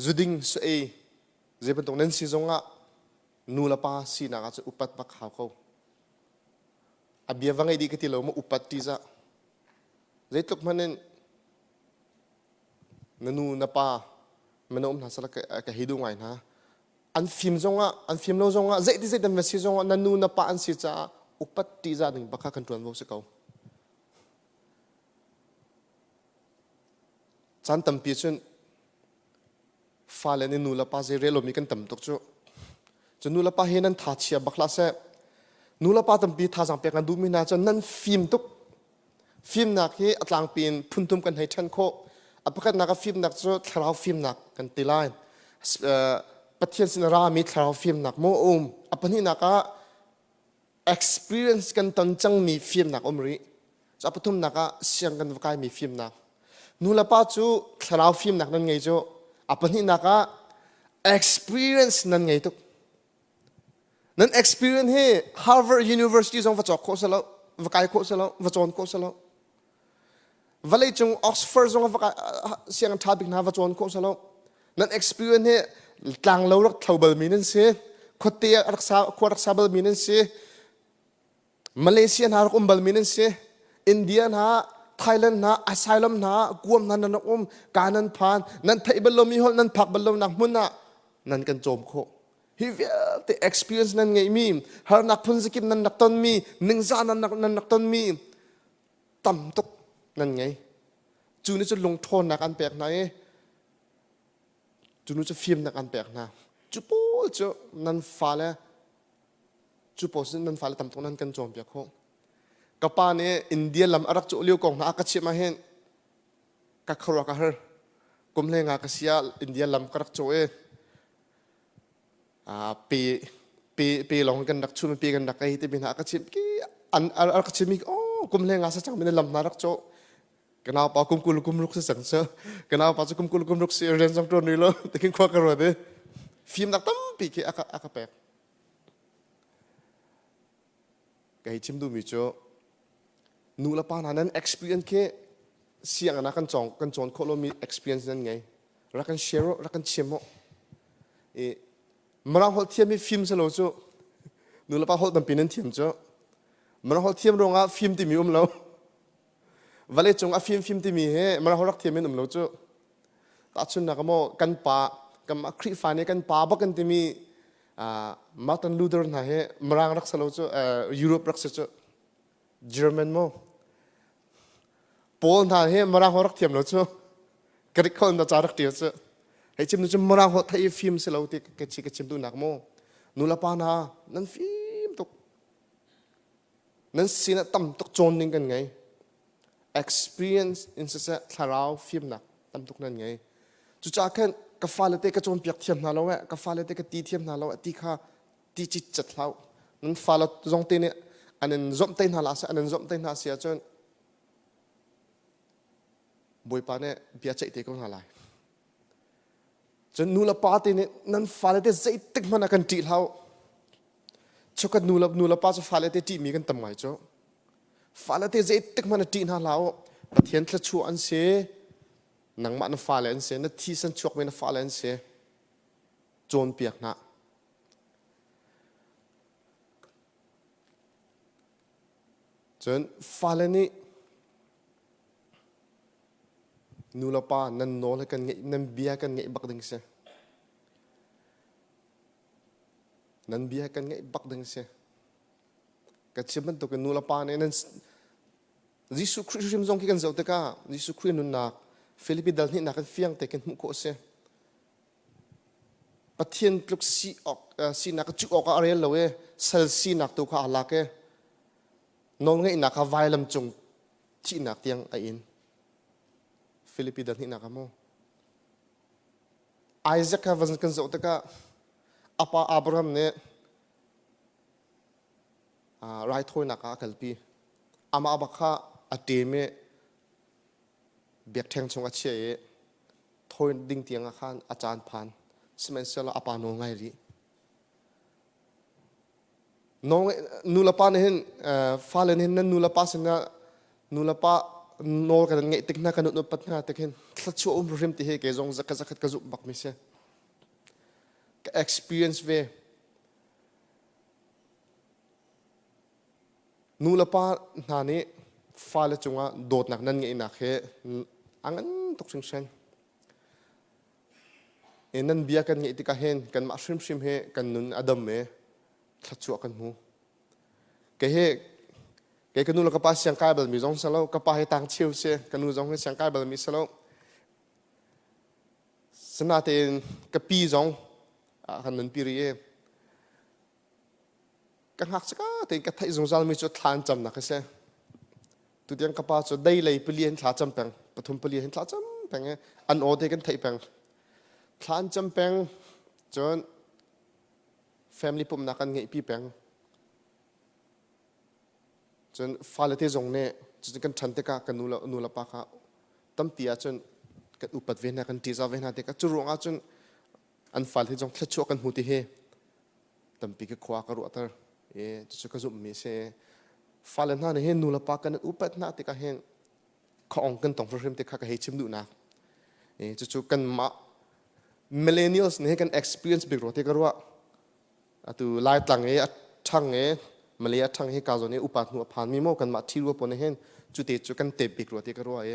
Zuding su ei zei bantuk nan si zongah nu le pa sinak ah cun upat bak hau ko. A bia va ngei dih ka ti lo ma upat ṭihzah. Zeitluk hmanh in na nu na pa mana um hna sala ka hi duh ngai hna. An fim zongah an fim lo zongah zeiti zeitan va si zongah na nu na pa an si caah upat ṭihzah ding bak kha kan ṭuanvo si ko. Caan tampi cun fale nih nu le pa zei rel lomi kan tam tuk cu. Cu nu le pa hi nan tha chia bak hlah seh. Nu le pa tampi thazaang pek nan duhmi hna cu nan fim tuk. Fimnak hi a tlangpi in phunthum kan hei ṭhen khawh. A pakhatnak a fimnak cu thlarau fimnak kan ti lai. Pathian sin a rami thlarau fimnak maw a um? A pahnihnak ah experience kan ton cangmi fimnak um rih. Cu a pathumnak ah siang kan va kaimi fimnak. Nu le pa cu thlarau fimnak nan ngei cu a pahnihnak ah experience nan ngei tuk. Nan experience hi Harvard University zong va cawk khawh si lo, va kai khawh si lo, va cawn khawh si lo. Vawleicung Oxford zong va sianginn ṭha bik hna va cawn khawh si lo. Nan experience hi tlanglo rak thlo balmi nan si, khuate rak sa, khua rak sa balmi nan si, Malaysia hna rak um balmi nan si, India hna, Thailand hna, asylum hna, Guam hna nan rak um, ka nan phan, nan theih bal lomi holh nan phak bal lonak hmun ah nan kan cawm khawh. Hi vialte experience nan ngeihmi, harnak phun zakip nan rak tonmi, ningzah nan rak, nan rak tonmi, tam tuk nan ngei. Cu nih cun lungṭhawnnak an pek hna i cu nu cu fimnak an pek hna. Cu pawl cu nan fale cu pawl cu nan fale tam tuk nan kan cawnpiak khawh. Ka pa nih India lam a rak cawh lio kong hna a ka chimh ahhin ka khuaruah ka har. Kum hlei nga ka si ah India lam ka rak cawh i pe pe pe lawng kan rak chum pe kan rak ei timi hna ka chim ki an a ka chim i oh kum hlei nga sa cang min lam hna rak cawh ka nau pa kum kul kum ruk si cang cu ka nau pa cu kum kul kum ruk si rian zong tuan rih lo tikin khua ka ruat i fimnak tampi khi a ka a ka pek ka hei chim duhmi cu nu le pa hna nan experience khi sianginn ah kan cawng kan cawn khawh lomi experience nan ngei rak kan share uh rak kan chim uh i Mirang holh thiam hi fim si lo cu nu le pa holh tampi nan thiam cu Mirang holh thiam ruangah fim timi um lo vale cung a fim fim timi hi Mirang holh rak thiam in um lo cu tahchunnak maw kan pa kan Khrihfa nih kan pa bak kan timi Martin Luther hna hi Mirang rak si lo cu Europe rak si cu German maw Paul hna hi Mirang holh rak thiam lo cu Greek holh na ca rak ṭial cu hei chim nu cu Mirang holh theih i fim si lo ti ka chi ka chim duhnak mu nu le pa hna nan fim tuk nan sinah tam tuk cawn ding kan ngei experience in siseh thlarau fimnak tam tuk nan ngei cucaah khan ka fale te ka cawnpiak thiam hna lo eh ka fale te ka ti thiam hna lo eh ti kha ti citcet hlah nan fale zong te nih an in zomh te hna la an in zomh te hna si ahcun Bawipa nih bia ceih te ko hna lai. Cun nu le pa te nih nan fale te zeitik hmanh ah kan ṭih hlah u. Chukat nu le nu le pa cu fale te ṭihmi kan tam ngai cu. Fale te zeitik hmanh ah ṭih hna hlah u. Pathian thluachuah an si. Nangmah na fale an si. Na thisen chuakmi na fale an si. Cawnpiak hna. Cun fale nih nu le pa nan nawl he kan ngeih nan bia kan ngeih bak ding si. Nan bia kan ngeih bak ding si. Ka chim bantukin nu le pa nih nan Jesuh Khrih hrim zong khi kan zoh tikah Jesuh Khrih nunnak Filipi dal hnihnak kan fiang te kan hmuh khawh a si. Pathian tluk si awk sinak cuh awk ah a rel lo i sal sinak tu kha aa lak i nawlngeihnak kha vailam cung thihnak tiang a in. Filipi dal hnihnak ah mu. Isaac kha van kan zoh tikah a pa Abraham nih raithawinak ah a kalpi. Amah bak kha a ṭem i biakṭheng chung a chiah i thawi ding tiang ah khan a caan phan. Sihmanhsehlaw a pa nawl ngai rih. Nu le pa nih hin fale nih hin nan nu le pa sinah nu le pa nawl kan ngeih tik hna kan upat hna tik hin thluachuah um hrim ti hi kei zong zakhat zakhat ka zumh bak mi si. Ka experience ve. Nu le pa hna nih fale cungah dawtnak nan ngeihnak hi a ngan tuk hringhran. Nan bia kan ngeih tikah hin kanmah hrimhrim hi kan nun a dam i thluachuah kan hmu. Kei hi kei ka nu le ka pa siang kai balmi zong si lo, ka pa hi tang cheu si, ka nu zong hi siang kai balmi si lo. Sinatein ka pi zong a kan nunpi rih i Ka ngakchia tein ka theih zungzalmi cu thla an camnak a si. Tutiang ka pa cu dei lei pali hin thla cam peng, pathum pali hin thla cam peng i an aw te kan theih peng. Thla an cam peng. Cun family pumhnak kan ngeihpi peng. Cun fale te zong nih cucu kan ṭhan tikah kan nu le nu le pa kha tampi ahcun kan upat ve hna kan ṭihzah ve hna tikah cu ruangah cun an fale te zong thluachuah kan hmu ti hi tampi ka khua ka ruahter i cucu ka zumhmi a si. Fale hna nih hin nu le pa kan upat hna tikah hin khaong kan tong hrimhrim ti kha ka hei chim duhnak. I cucu kanmah millennials nih kan experience bik rua ti ka ruah. Atu Laitlang i a ṭhang i Malay a ṭhang hi ka zawn i upa hnu a phanmi maw kanmah ṭhi rua pawl nih hin cu te cu kan tep bik rua ti ka ruah i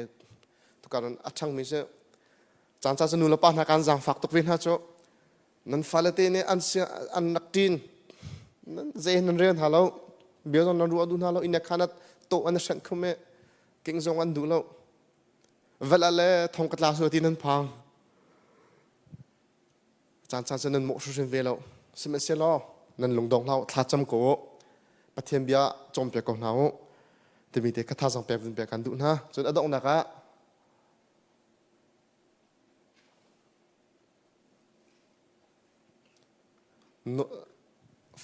tukarn a ṭhangmi cu caan caan cu nu le pa hna kan zaangfak tuk ve hna cu nan fale te nih an an rak ṭin nan zei nan rel hna lo bia zong nan ruah duh hna lo inn khan tawh an hrenh khum i king zong an duh lo vel le thong ka tla sual ti nan phang Caan caan cu nan mawh hrimhrim ve lo. Sihmanhsehlaw nan lungdong hlah u, thlacam ko u. Pathian bia cawnpiak ko hna u. Timi te kha thazaang pek vun pek kan duh hna. Cun a donghnak ah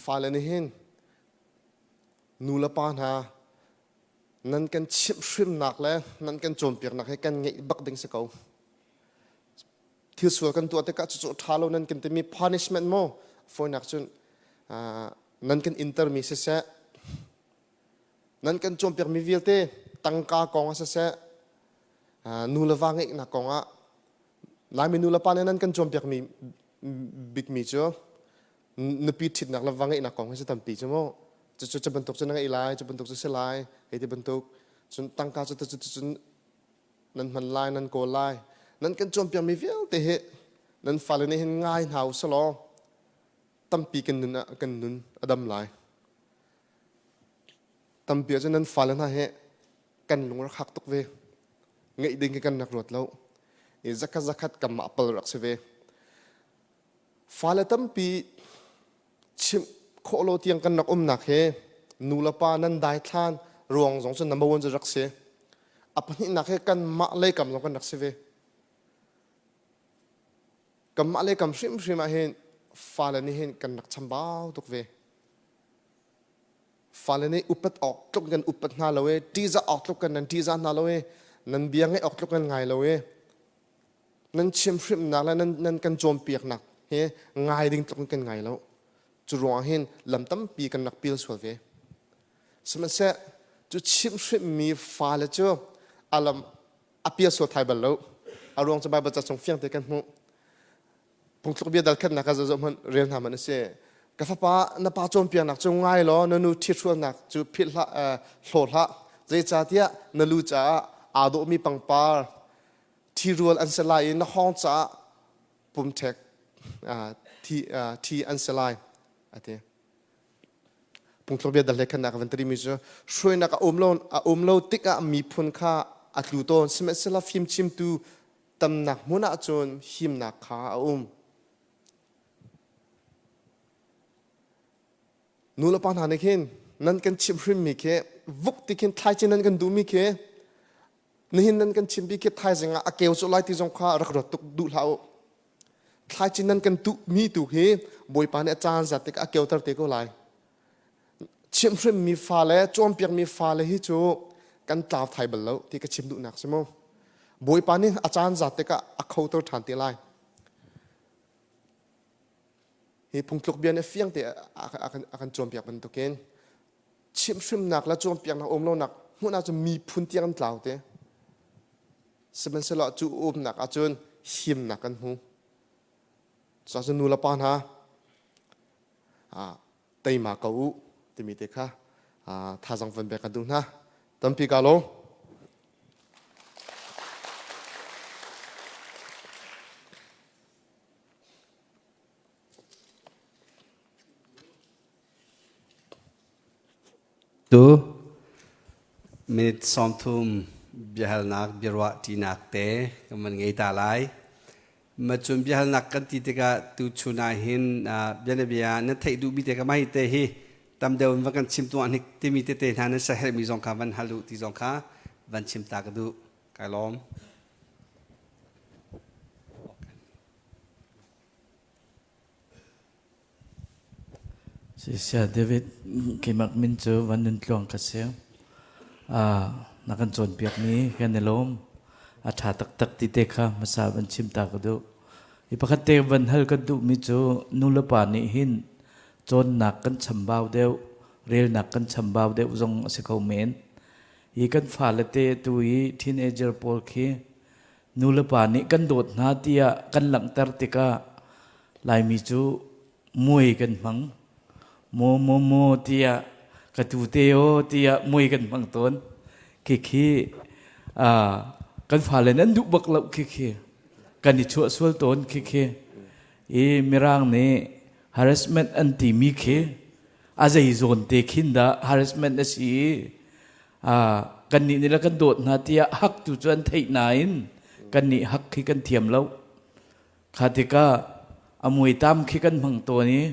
fale nih hin nu le pa hna nan kan chimhhrimnak le nan kan cawnpiaknak hi kan ngeih bak ding si ko. Thil sual kan tuah tikah cucu ṭha lo nan kan timi punishment maw fawinak cun nan kan intermi siseh nan kan cawnpiakmi vialte tangka kong ah siseh nu le va ngeihnak kong ah Laimi nu le pa nih nan kan cawnpiakmi bikmi cu nupi ṭhitnak le va ngeihnak kong hi si tampi cu mu cucu cu bantuk cu na ngeih lai cu bantuk cu si lai hei ti bantuk cun tangka cu cun nan hman lai nan kawl lai nan kan cawnpiakmi vialte hi nan fale nih hin ngai hna u selaw tampi kan nun ah kan nun a dam lai tampi ahcun nan fale hna hi kan lung rak hak tuk ve ngeih ding hi kan rak ruat lo i zakhat zakhat kanmah pal rak si ve Fale tampi chimh khawh lo tiang kan rak umnak hi nu le pa nan daithlan ruang zong cu number one cu rak si. A pahnihnak hi kanmah leikam zong kan rak si ve. Kanmah leikam hrimhrim ah hin fale nih hin kan rak chambau tuk ve. Fale nih upat awk tluk kan upat hna lo i ṭihzah awk tluk kan nan ṭihzah hna lo i nan bia ngaih awk tluk kan ngai lo i Nan chimhrimhnak le nan, nan kan cawnpiaknak hi ngai ding tluk in kan ngai lo. Cu ruangah hin lam tampi kan rak pil sual ve. Sihmanhseh cu chimhhrimhmi fale cu a lam a pial sual thai bal lo. A ruang cu Baibal ca chung fiang te kan hmuh. Phungthluk bia dal khatnak ah zoh hmanh rel hna hmanh a si. Ka fapa na pa cawnpiaknak cu ngai law na nu ṭhithrualnak cu philh hlah, uh, hlaw hlah. Zeicahtiah na lu caah aa dawhmi pangpar Ṭhirual an si lai i na hawng caah pumṭhek thi, thi an si lai a ti. Phungthluk bia dal hlei khannak van timi cu hruainak a um lo a um lo tikah miphun kha a tlu tawn sihmanhsehlaw fimchimtu tamnak hmun ah cun himnak kha a um. Nu le pa hna nih khin nan kan chimhhrinmi khi vuk ti khin thlaici nan kan duhmi khi Nihin nan kan chimpi khi thaizing ah a keu cu lai ti zong kha rak ruat tuk duh hlah u. Thlaici nan kan tuhmi tu hi Bawipa nih a caan zat tikah a keuter te ko lai. Chimhhrimmi fale, cawnpiakmi fale hi cu kan tlau thai bal lo ti ka chim duhnak si mu. Bawipa nih a caan zat tikah a khoter ṭhan te lai. Hi phungtluk bia nih fiang te a kan cawnpiak bantukin chimhhrimnak le cawnpiaknak um lonak hmun ahcun miphun tiang an tlau te. Sihmanhsehlaw cu umnak ahcun himnak kan hmu. Cucaah nu le pa hna teima ko u timi te kha thazaang van pek kan duh hna. Tampi ka lawm. Tu minute 30 biahalnak biaruah ṭinak te kan van ngei ta lai. Macun biahalnak kan ti tikah tu chun ah hin bianabia na theih duhmi te ka mah hi te hi tam deuh in va kan chim tuah hnik timi tete hna nan saherhmi zong kha van hal u ti zong kha van chim ta ka duh. Kai lawm. Saya David, keimah min cu Van Nun Tluang ka si. Na kan cawnpiakmi kan i lawm. A ṭha taktak ti te kha hmasa van chim ta ka duh. Hi pakhat te van hal kan duhmi cu nu le pa nih hin cawnnak kan chambau deuh, relnak kan chambau deuh zong a si kho men. Hi kan fale te tu i teenager pawl khi nu le pa nih kan dawt hna tiah kan langhter tikah Laimi cu muai kan hmang. Maw maw maw tiah ka tu te aw tiah muai kan hmang tawn. Khikhi kan fale nan duh bak lo khikhi. Kan i chuah sual tawn khikhi. I Mirang nih harassment an timi khi a zei zawn te khin dah harassment a si i kannih nih le kan dawt hna tiah hak tu cu an theih nain kannih hak khi kan thiam lo. Kha tikah a muitam khi kan hmang tawn i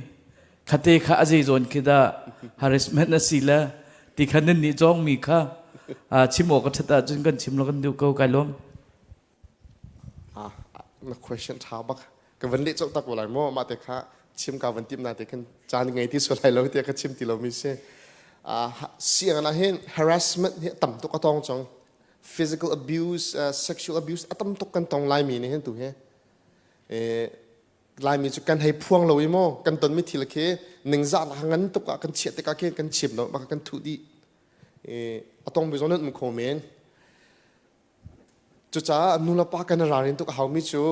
khate kha a zei zawn khi dah harassment a si le ti kha nan nih cawngmi kha chim awk a ṭhat ahcun kan chim lo kan duh ko kai lawm. Ah, na question ṭha bak. Ka van leh colh tak ko lai maw? Mah te kha chim ka van tim na te khan caan ngei ti sual lai lo tiah ka chim ti lomi si. Sianginn ah hin harassment hi tam tuk a tong cang. Physical abuse, sexual abuse a tam tuk kan tong laimi nih hin tu hi. Laimi cu kan hei phuang lo i maw kan tonmi thil khi ningzahnak ngan tuk ah kan chiah tikah khin kan chim lo bak kan thuh dih. A tong mi zong nan um kho men. Cucaah nulepa kan i ralrin tuk a haumi cu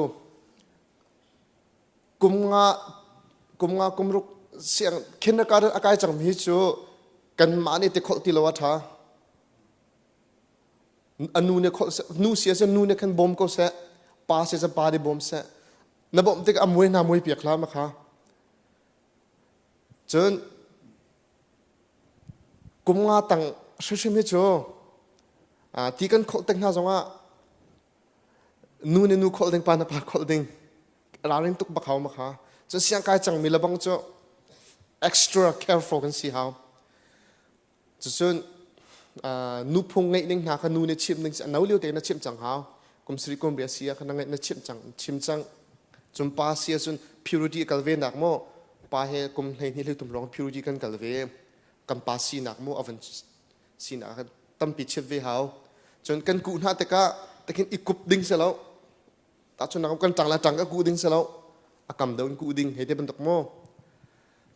kum nga kum nga kum ruk siang kindergarten a kai cangmi cu kanmah nih ti kholh ti lo a ṭha. A nu nih kholh seh, nu si ahcun nu nih khan bawm ko seh, pa si ahcun pa nih bawm seh. Na bawmh tikah a muai hna muai piak hlah ma kha. Cun kum nga tang hrimhrim hi cu ti kan kholh tik hna zongah nu nih nu kholh ding pa nih pa kholh ding ralring tuk bak hau ma kha cun siangkai cangmi le bang cu extra careful kan si hau cucun nuphung ngeih ning hna kha nu nih chimh ning a no lio te na chimh cang hau kum sari kum ria si ah khan na ngeih na chimh cang chim cang cun pa si ahcun purity kal ve nak maw pa he kum 12 hlei tum lawng purity kan kal ve kan pa sinak mu a van sinak kha tampi chip ve hau cun kan kuh hna tikah takin i kup ding si lo tahchunnak kan ṭang la ṭang ka kuh ding si lo a kam deuh in kuh ding hei te bantuk mu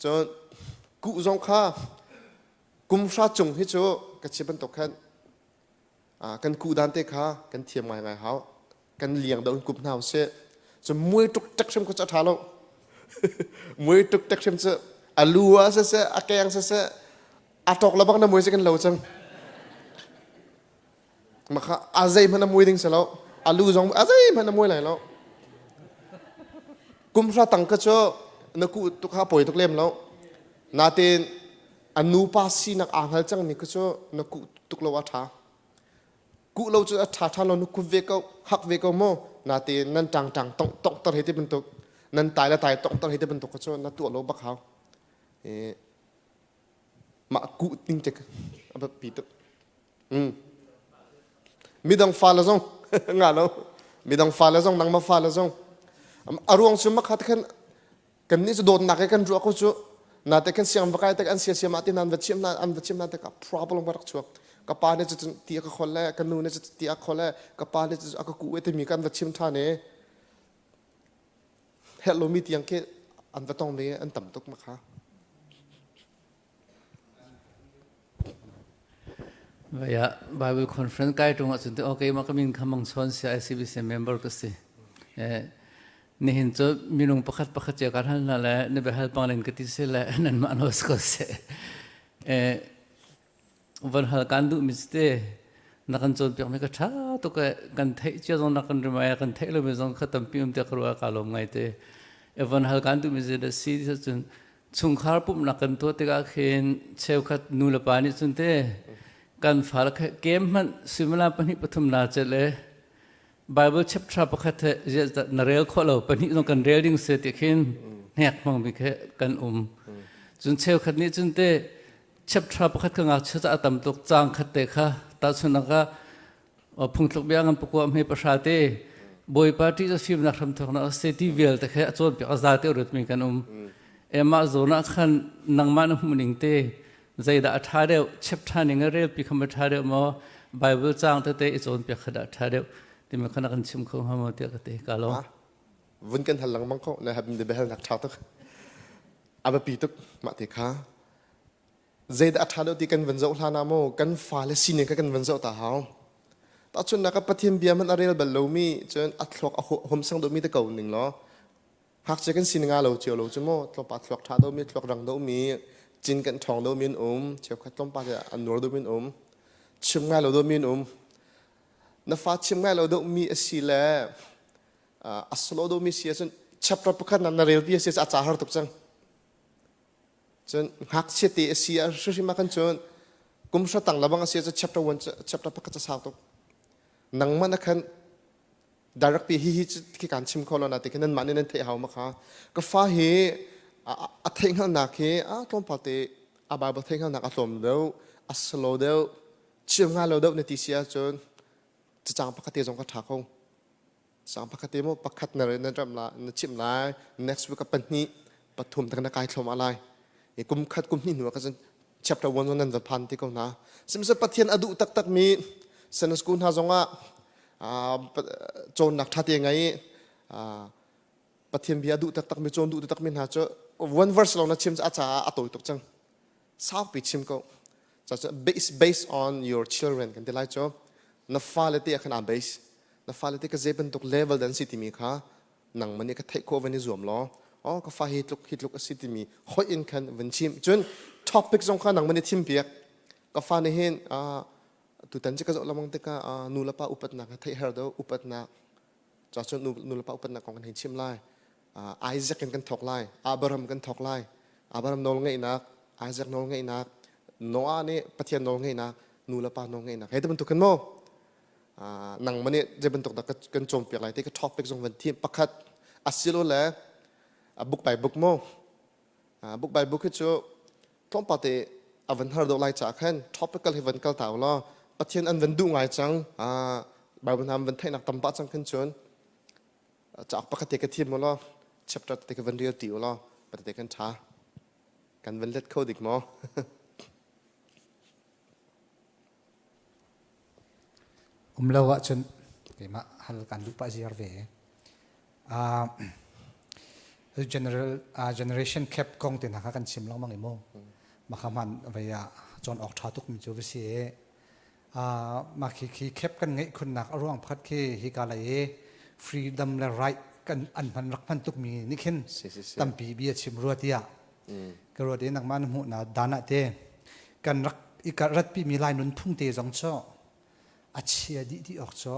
cun kuh zong kha kum hra cung hi cu ka chim bantuk khan kan kuh dan te kha kan thiam ngai ngai hau kan liang deuh in kup hna usih cu muai tuk tek hrim ku cu a ṭha lo muai tuk tek hrim cu a lu ah siseh a keng siseh a ṭawk le bak na muai si kan lo cang makha a zei hmanh a mui ding si lo a lu zong a zei hmanh a mui lai lo kum hra tang ka cu na ku tuk ha poi tuk lem lo natin a nupa sinak aa hngal cangmi kha cu na kuh tuk lo a ṭha kuh lo cu a ṭha ṭha lo na kup ve ko hak ve ko mu natein nan ṭang ṭang tong tong tar he ti bantuk nan tai le tai tong tar he ti bantuk kha cu na tuah lo bak hau mah kuh ting te a biapi tuk midang fa le zong nga lo midang fa le zong nangmah fa le zong a ruang cu makhat khan Kannih cu dawtnak he kan ruah ko cu. Nate kan siang va kai tek an sia siam ah ti nan va chim na an va chim na tikah problem va rak chuak. Ka pa nih cu ti a ka khol le ka nu nih cu ti a khol le ka pa nih cu a ka ku e timi kan va chim ṭhan i herh lomi tiang khi an va tong ve an tam tuk ma kha. Vaya Bible conference kai tung ahcun te okay ma ka min kha mang chon si ICBC member ka si. Eh nihin cu minung pakhat pakhat cia kan hal hna le na biahal pang ka ti si le nan mah no ko se. Eh van hal kan duh mi te na kan cawnpiak mi ka ṭha tuk e kan theih cia zong na kan rimai kan theih lo mi zong kha tampi um te ka ruah ka lawm ngai te. E van hal kan duh mi si si cun chungkhar pumhnak kan tuah tikah khin cheukhat nu le pa nih cun te kan fale kha kem hmanh suimilam pahnih pathum na cel e Bible chapter pakhat he na rel khawh lo pahnih zong kan rel ding se ti khin hnek hmang mi khe kan um cun cheukhat nih cun te chapter pakhat ka ngakchia ca a tam tuk caang khat te kha tahchunhnak ah phungthluk bia ngan pakua hme pahra te Bawipa ṭih cu fimnak hramthawknak a si ti vialte khe a cawnpiak a za te rut mi kan um. Mah zawn ah khan nangmah na hmuh ning te zeidah a ṭha deuh, chapter ning a relpi kha ma ṭha deuh maw, Bible caang tete i cawnpiak kha dah ṭha deuh timi kha na kan chim kho hnga maw tiah ka ti ka lawm. Vun kan hal lengmang ko na habin de behal nak ṭha tuk. A biapi tuk mah te kha. Zeidah a ṭha deuh ti kan van zoh hlan ah maw kan fale sining kha kan van zoh ta hau. Tahchunhnak ah Pathian bia hmanh a rel bal lomi cun a thluak a hum sang deuhmi te ko ning law Ngakchia kan sining aa lo cio lo cu mu. Tlawmpa thluak ṭha deuhmi, thluak rang deuhmi, cin kan ṭhawng deuhmi an um. Cheukhat tlawmpal hi an nuar deuhmi an um. Chim ngai lo deuhmi an um. Na fa chim ngai lo deuhmi a si le a slow deuhmi si ahcun chapter pakhat na rel pi a si a ca har tuk cang. Cun ngakchia te a si ah hrimhrim ah khan cun kum hra tang lebang a si ahcun chapter 1 chapter pakhat ca sau tuk. Nangmah na khan direct pi hi hi khi kan chim kho lo na ti khi nan mah nih nan theih hau ma kha ka fa hi a theih hngalhnak hi a tlawmpal te a Bible theih hngalhnak a tlawm deuh a slow deuh chim nga lo deuh na ti si ahcun cacang pakhat te zong ka ṭha kho cacang pakhat te mo pakhat na na ram la na chim lai next week a pahnih pathum tak na kai thlom lai i kum khat kum hnih hnu ah ka chapter 1 zong nan va phan ti ko hna sihmanhsehlaw Pathian a duh taktak mi Sunday school hna zongah cawnnak ṭha te ngei Pathian bia duh taktak mi cawn duh taktak mi hna cu one verse lawng na chim a caah a tawi tuk cang saupi chim ko based based on your children kan ti lai cu na fale te ah khan aa base na fale te ka zei bantuk level dan si timi kha nangmah nih ka theih khawh van i zuam law oh ka fa hi tluk hi tluk a si timi hoih in khan van chim cun topic zong kha nangmah nih thim piak ka fa nih hin tutan cu ka zoh lengmang tikah nu le pa upatnak ka theih her deuh upatnak ca cun nu le pa upatnak kong kan hei chim lai Isaac in kan thawk lai Abraham kan thawk lai Abraham nawl ngeihnak Isaac nawl ngeihnak Noah nih Pathian nawl ngeihnak nu le pa nawl ngeihnak hei ti bantuk khin mu nangmah nih zei bantuk dah kan cawnpiak lai ti ka topic zong van thim pakhat asilole book by book mu book by book hi cu tlawmpal te a van har deuh lai caah khan topical hi van kal ta law Pathian an van duh ngai cang Bible hna van theihnak tam pah cang khin cun cauk pakhat te ka thim law chapter te ka van rel ti law pate kan tha kan van let kho dik maw Um lo ahcun keimah hal kan duh pah ziar ve. Uh, general uh, generation cap kong te hna kha kan chim lengmang i mu. Maka hman vei ah cawn awk ṭha tuk mi cu va si i uh, mah khi khi cap kan ngeih khunnak a ruang pakhat khi hi ka lei i freedom le right kan an hman rak hman tuk mi nih khin tampi bia chim rua tiah ka ruat i nangmah na hmuh na dan ah te kan rak i ratpi mi lai nunphung te zong cu a chia dih ti awk cu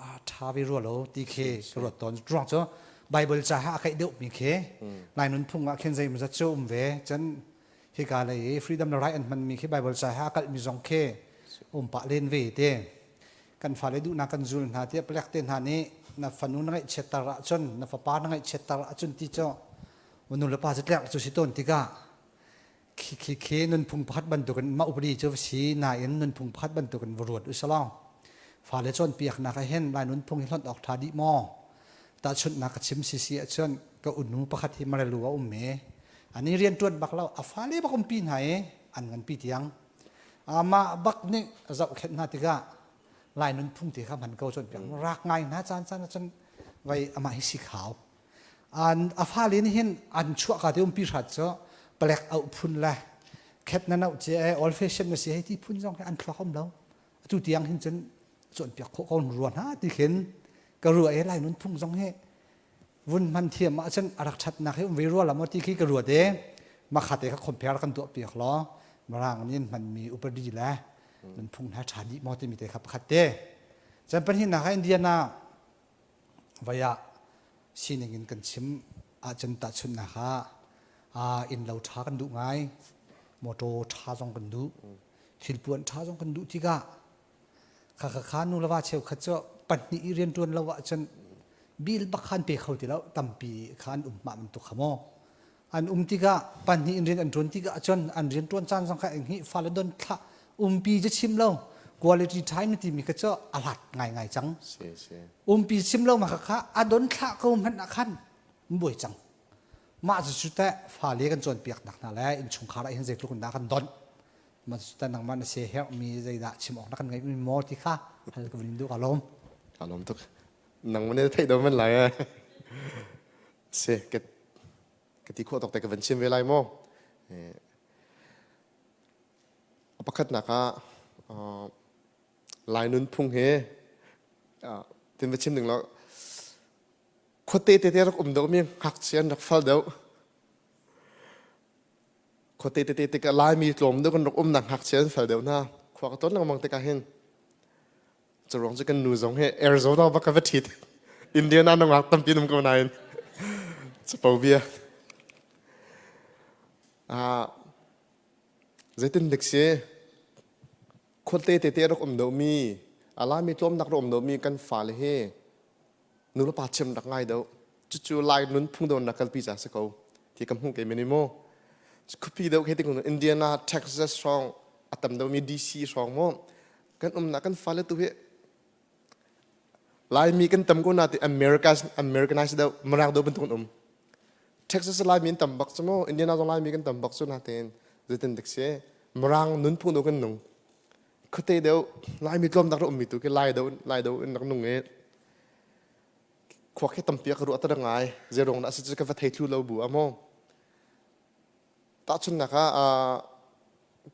a ṭha ve rua lo ti khi ka ruat tawn ruang cu Bible ca ha a kaih deuh mi khi lai nunphung ah khin zeimawzat cu um ve cun hika lei i freedom le right an hman mi khi Bible ca ha a kalh mi zong khi um pah len ve te kan fale duhnak kan zul hna tiah palek te hna nih na fanu na ngaihchiatter ahcun na fapa na ngaihchiatter ahcun ti cu nu le pa cu tlek cu si tawn tikah khi khi khi nunphung pakhat bantukin mah upadi cu si nain nunphung pakhat bantukin va ruat usalaw fale cawnpiaknak ah hin lai nunphung hi hlonh awk ṭha dih maw tahchunhnak ka chim sisi ahcun ka unu pakhat hi Marelu a um i ani rian ṭuan bak lo a fale bak umpi hna i an nganpi tiang amah bak nih a zohkhenh hna tikah lai nunphung te kha hman ko cawnpiak rak ngai hna caan caan ahcun vai amah hi si khau An a fale nih hin an chuahka te umpi hrat cu palek auh phun le khet na nauh ce old fashion na si hei ti phun zong hi an thluak um lo. Atu tiang hin cun cawnpiak khawh ko rua hna ti khin ka ruah i lai nunphung zong hi vun hman thiam ahcun a rak ṭhatnak hi um ve rua la maw ti khi ka ruat i makhate kha compare kan tuah piak law mirang nih an hmanmi upadi le nunphung hna ṭha dih maw timi te kha pakhat te. Cun pahnihnak ah Indiana Vai ah sining in kan chim ahcun tahchunhnak ah innlo ṭha kan duh ngai, motor ṭha zong kan duh, thilpuan ṭha zong kan duh tikah kha kha nu le va cheukhat cu pahnih i rianṭuan lo ahcun bill bak kha an pe kho ti lo tampi kha an um mah bantuk kha maw an um tikah pahnih in rian an ṭuan tikah cun an rian ṭuan caan zong kha hi fale don thlah umpi cu chim lo quality time timi kha cu a hlat ngaingai cang umpi chim lo ma kha a don thlah ko hmanh ah khan buai cang. Mah cu teh fale kan cawnpiaknak hna le innchungkhar ah hin zeitluk in dah kan donh. Mah cu teh nangmah na sia herhmi zeidah chim awk na kan ngeihmi maw ti kha hal ka vun in duh ka lawm. Ka lawm tuk. Nang man theih do man lai eh. Si ka ka ti khawh tok te ka van chim ve lai maw. A pakhatnak ah Lai nunphung he tin va chim ding lo khuate tete rak um deuh mi ngakchia an rak fal deuh. Khuate tete tikah Laimi tlawm deuh kan rak umnak ngakchia an fal deuh hna. Khua ka ton lengmang tikah hin curuang cu kan nu zong hi Arizona bak ka va ṭhit. Indiana nungak tampi um ko nain capo bia. Ah, zeitin dik si? Khuate tete rak um deuhmi, a Laimi tlawmnak rak um deuhmi kan fale hi nulepa chim rak ngai deuh. Cucu Lai nunphung deuh na kalpi ca si ko ti ka hmuh ke meni mu. Khuapi deuh khi tikun Indiana, Texas hrawng a tam deuhmi DC hrawng mu. Kan umnak kan fale tu hi Laimi kan tam ko na ti America Americanized deuh Mirang deuh bantuk an um. Texas Laimi an tam bak cu mu Indiana zong Laimi kan tam bak cu natein zeitin dik si Mirang nunphung deuh kan nung. Khuate deuh Laimi tlawmnak rak ummi tu khi Lai deuh Lai deuh in rak nung i khua khi tampi ka ruah ta ngai zeirong dah si cu ka va thei thlu lo bu a maw. Tahchunhnak ah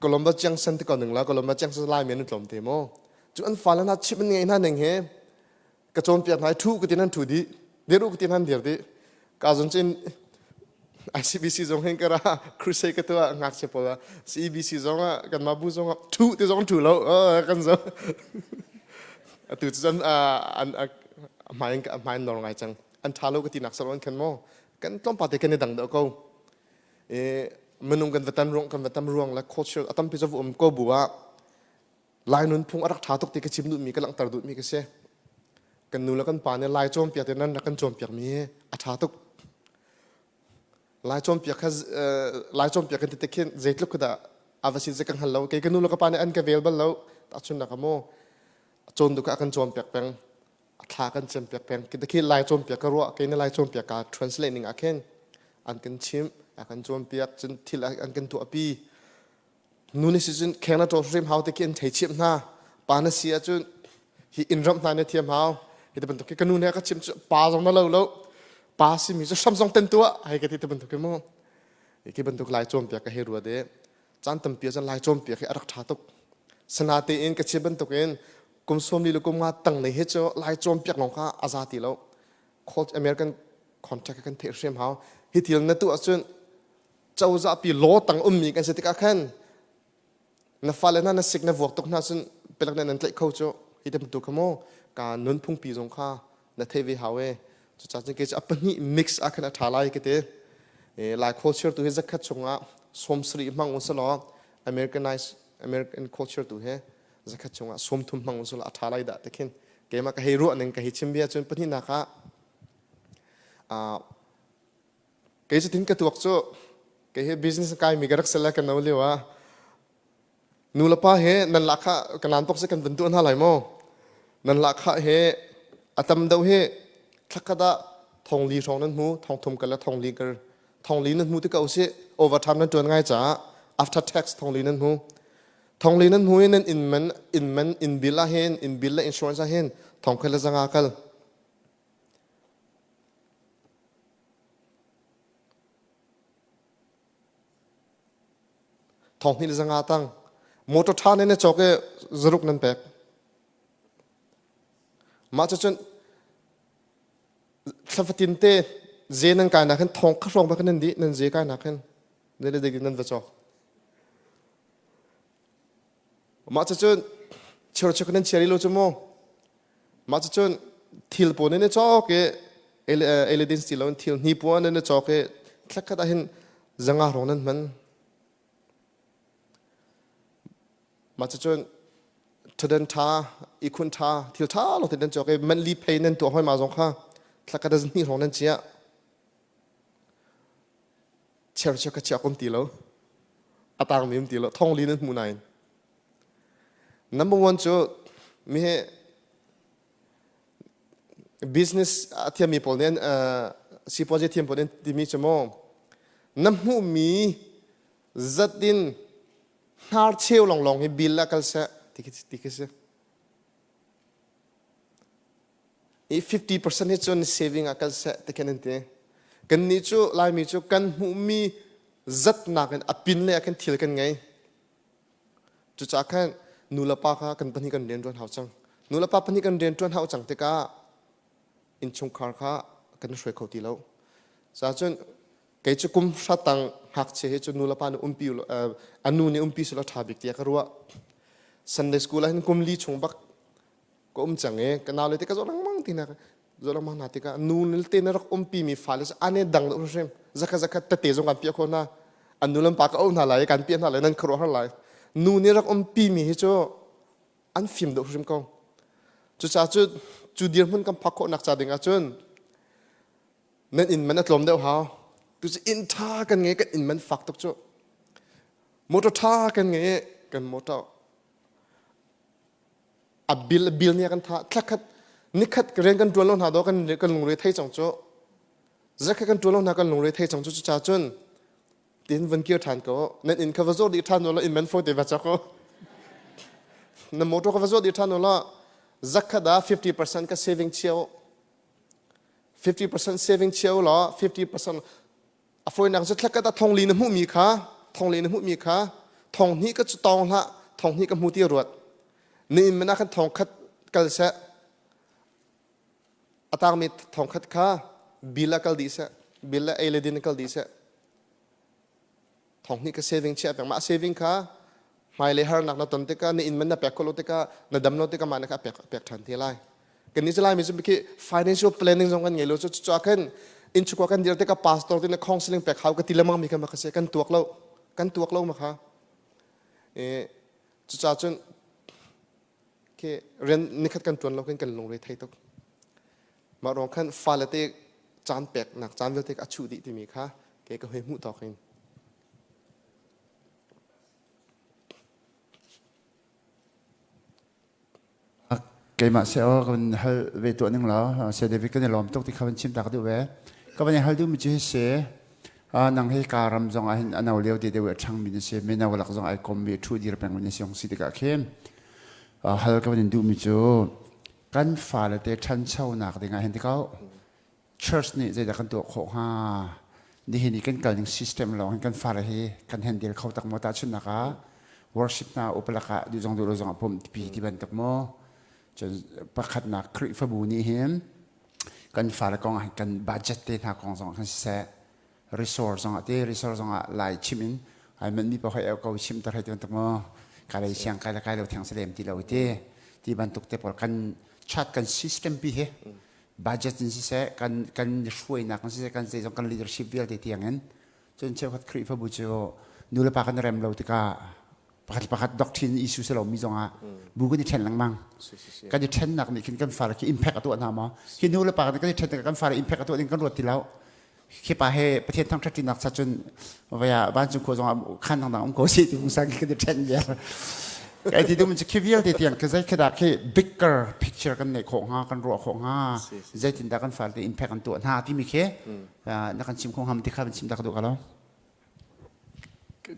Columbus Junction ti ko ning la Columbus Junction Laimi an tlawm te maw? Cu an fale hna chimh an ngeih hna ning he ka cawnpiak hna i thu ka tin an thu dih dir u ka tin an dir dih ka zon cun ICBC zong hin ka ra crusade ka tuah ngakchia pawl ah CEBC zong ah kanmah bu zong ah thu ti zong thu lo kan zo atu cu cun an hmai hmai nor ngai cang an tha lo ka ti nak saron khan maw kan tlawmpal te kan i dang deuh ko i minung kan va tam ruang kan va tam ruang le culture a tampi cu um ko bu ah Lai nunphung a rak ṭha tuk ti ka chim duhmi ka langhter duhmi ka si. Kan nu le kan pa nih Lai cawnpiak te nan rak kan cawnpiak mi a ṭha tuk. Lai cawnpiak kha Lai cawnpiak kan ti tik khin zeitluk dah a va si ka hngal lo. Kei ka nu le ka pa nih an ka vel bal lo. Tahchunhnak ah maw cawn duh ka kan cawnpiak peng. A thla kan cempiak peng. Khi Lai cawnpiak ka ruah, kei na Lai cawnpiak ka translate ning ah khin an kan chimh, a kan cawnpiak, cun thil an kan tuahpi. Nu nih si cun kheng na ṭawl hrim hau ti khi an thei chimh hna. Pa na si ahcun hi inn ramh hna na thiam hau. Hi ti bantuk khi ka nu nih a ka chimh cu pa zong na lo lo. Pa simi cu hram zong ten tuah hei ka ti ti bantuk khi mu. Hi bantuk Lai cawnpiak ka hei ruat i caan tampi ah cun Lai cawnpiak hi a rak ṭha tuk. Sanatein ka chim bantukin kum 40 le kum nga tang nei hi cu Lai cawnpiak lawng kha a za ti lo. American contract kan theih hrim hau. Hi thil na tuah ahcun cozah pi law tang ummi kan si tikah khan na fale hna na sik na vuak tuk hna cun pelak nan nan tlaih kho cu hi te bantuk kha mu ka nunphung pi zong kha na thei ve hau e cucaah cun kei cu a pahnih mix ah khan a ṭha lai ka ti lai culture tu hi zakhat chungah 70 hmang u selaw Americanized American culture tu hi zakhat chungah 30 hmang u selaw a ṭha lai dah ti khin keimah ka hei ruah ning ka hei chim bia cun pahnihnak ah Kei cu tin ka tuak cu kei hi business kai mi ka rak sel ka no lio ah nu le pa he nan lahkhah ka nan tok se kan van tuah hna lai maw nan lahkhah he a tam deuh hi thlakhat ah thong li hrawng nan hmu thong thum kal le thong li kar thong li nan hmu ti ko usih overtime nan tuan ngai caah after tax thong li nan hmu thong li nan hmu i nan inn man inn man inn bill ah hin inn bill le insurance ah hin thong khat le zanga kal Thong hnih le zanga tang. Motor ṭha ne na cawk i zaruk nan pek. Mah cucun thla fatin te ze nan kai nak hin thong kha hrawng bak nan dih nan ze kai nak hin ne le dek nan va cawk. Mah cucun chirchuk nan chiari lo cu mu. Mah cucun thil pawl nan i cawk i eledin si loin thil hnipuan nan i cawk i thlakhat ah hin zanga hrawng nan hman. Mah cucun ṭhadan ṭha, ihkhun ṭha, thil ṭha lo te nan cawk i monthly pay nan tuah hoi ma zong kha thlakhat ah zahnih hrawng nan chiah. Cherchia ka chiak um ti lo. A tangmi um ti lo. Thong li nan hmu nain. Number one cu mi hi business a thiammi pawl nih sipuazi thiam pawl nih timi cu maw. Na hmuhmi zat in hnar cheu lawnglawng hi bill ah kal seh ti khi ti khi si. I 50% hi cun saving ah kal seh ti khin an ti. Kannih cu Laimi cu kan hmuhmi zatnak in a pin lei ah khin thil kan ngei. Cucaah khan nulepa kha kan pahnih kan rian ṭuan hau cang. Nulepa pahnih kan rian ṭuan hau cang tikah innchungkhar kha kan hruai kho ti lo. Cacun kei cu kum hra tang ngakchia hi cu nulepa nih umpi a nu nih umpi selaw ṭha bik tiah ka ruah. Sunday school ah hin kum li chung bak ka um cang i ka nau le te ka zoh lengmang ti nak zoh lengmang hna tikah nu te na rak umpi mi fale cu ane dang deuh hrim zakhat zakhat tete zong kan piah khawh hna an nu le pa ka auh hna lai kan piah hna lai nan khuaruah har lai nu nih rak umpi mi hi cu an fim deuh hrim ko cucaah cu cu dirhmun kan phak khawh nak ca ding ah cun nan inn man a tlawm deuh hau tu cu inn ṭha kan ngei kan inn man fak tuk cu motor ṭha kan ngei kan motor A bil a bil nih a kan thah. Thlakhat nikhat rian kan ṭuan lo hna daw kan kan lungre thei cang cu. Zakhat kan ṭuan lo hna kan lungre thei cang cu cuca cun tin van kir ṭhan ko. Nan inn kha va zawt dih ṭhan law inn man fawi te va cak ko. Na motor kha va zawt dih ṭhan law zakhat ah 50% ka saving chia u. 50% saving chia u law 50% A fawinak cu thlakhat ah thongli na hmuhmi kha thongli na hmuhmi kha thong hnih ka cu tawng hlah thong hnih ka hmu ti ruat. Na inn man ah khan thong khat kal seh. A tangmi thong khat kha bill ah kal dih seh. Bill ah ei le din kal dih seh. Thong hnih ka saving chiah peng. Mah saving kha hmailei harnak na ton tikah na inn man na pek khawh lo tikah na dam lo tikah mah na kha a pek a pek ṭhan te lai. Kan nih cu Laimi cu khi financial planning zong kan ngei lo cu cucaah khan innchungkhar kan dir tikah pastor te nih counseling pek hau ka ti lengmang mi kha ma kha si kan tuak lo kan tuak lo ma kha e cucaah cun khi rian nikhat kan ṭuan lo khin kan lungre thei tuk mah ruang khan fale te caan pek nak caan vialte a chuh dih timi kha ke ka hoi hmuh tawk in Keimah seh aw kan hal ve tuah ning law Saya David kan i lawm tuk ti kha van chim tak duh ve. Ka van i hal duhmi cu hi si nang hi ka ram zong ah hin a no lio te deuh a ṭhangmi na si mino lak zong ai kommi ṭhu dir pengmi na si hong si tikah khin hal ka van in duhmi cu kan fale te ṭhanchonak ding ah hin ti ko Church nih zeidah kan tuah khawh hnga? Nihin i kan kalning system lawng hin kan fale hi kan handle kho tak maw? Tahchunhnak ah worship hna upalak ah duh zong duh lo zong ah pumh tipi ti bantuk maw? Cun pakhatnak Khrihfabu nih hin kan fale kong ah hin kan budget te hna kong zong ah khan siseh resource zong ah te resource zong ah lai chim in ai manh mi paoh hei ko chim ter hei ti bantuk maw? Kai lei siang kai le kai lo theng si lem ti lo ti ti bantuk te pawl kan chat kan system pi hi budget in siseh kan kan hruainak in siseh kan zeizong kan leadership vialte tiangin cun cheukhat Khrihfabu cu nu le pa kan rem lo tikah pakhat pakhat doctrine issue si lomi zongah bu kan i ṭhen lengmang kan i ṭhennak nih khin kan fale khi impact a tuah hna maw khi nu le pa kan i ṭhen tikah kan fale impact a tuah ding kan ruat ti lo khi pa he Pathian thangṭhat ṭinak cha cun vaya vancung khua zongah khan dangdang um ko si ti hung khi kan i ṭhen vial kai ti dum khi vialte tiang khi zei khi dah khi bigger picture kan neih khawh hnga kan ruah khawh hnga zeitin dah kan fale impact an tuah hna timi khi na kan chim kho hnga ti kha kan chim ta ka duh ka lo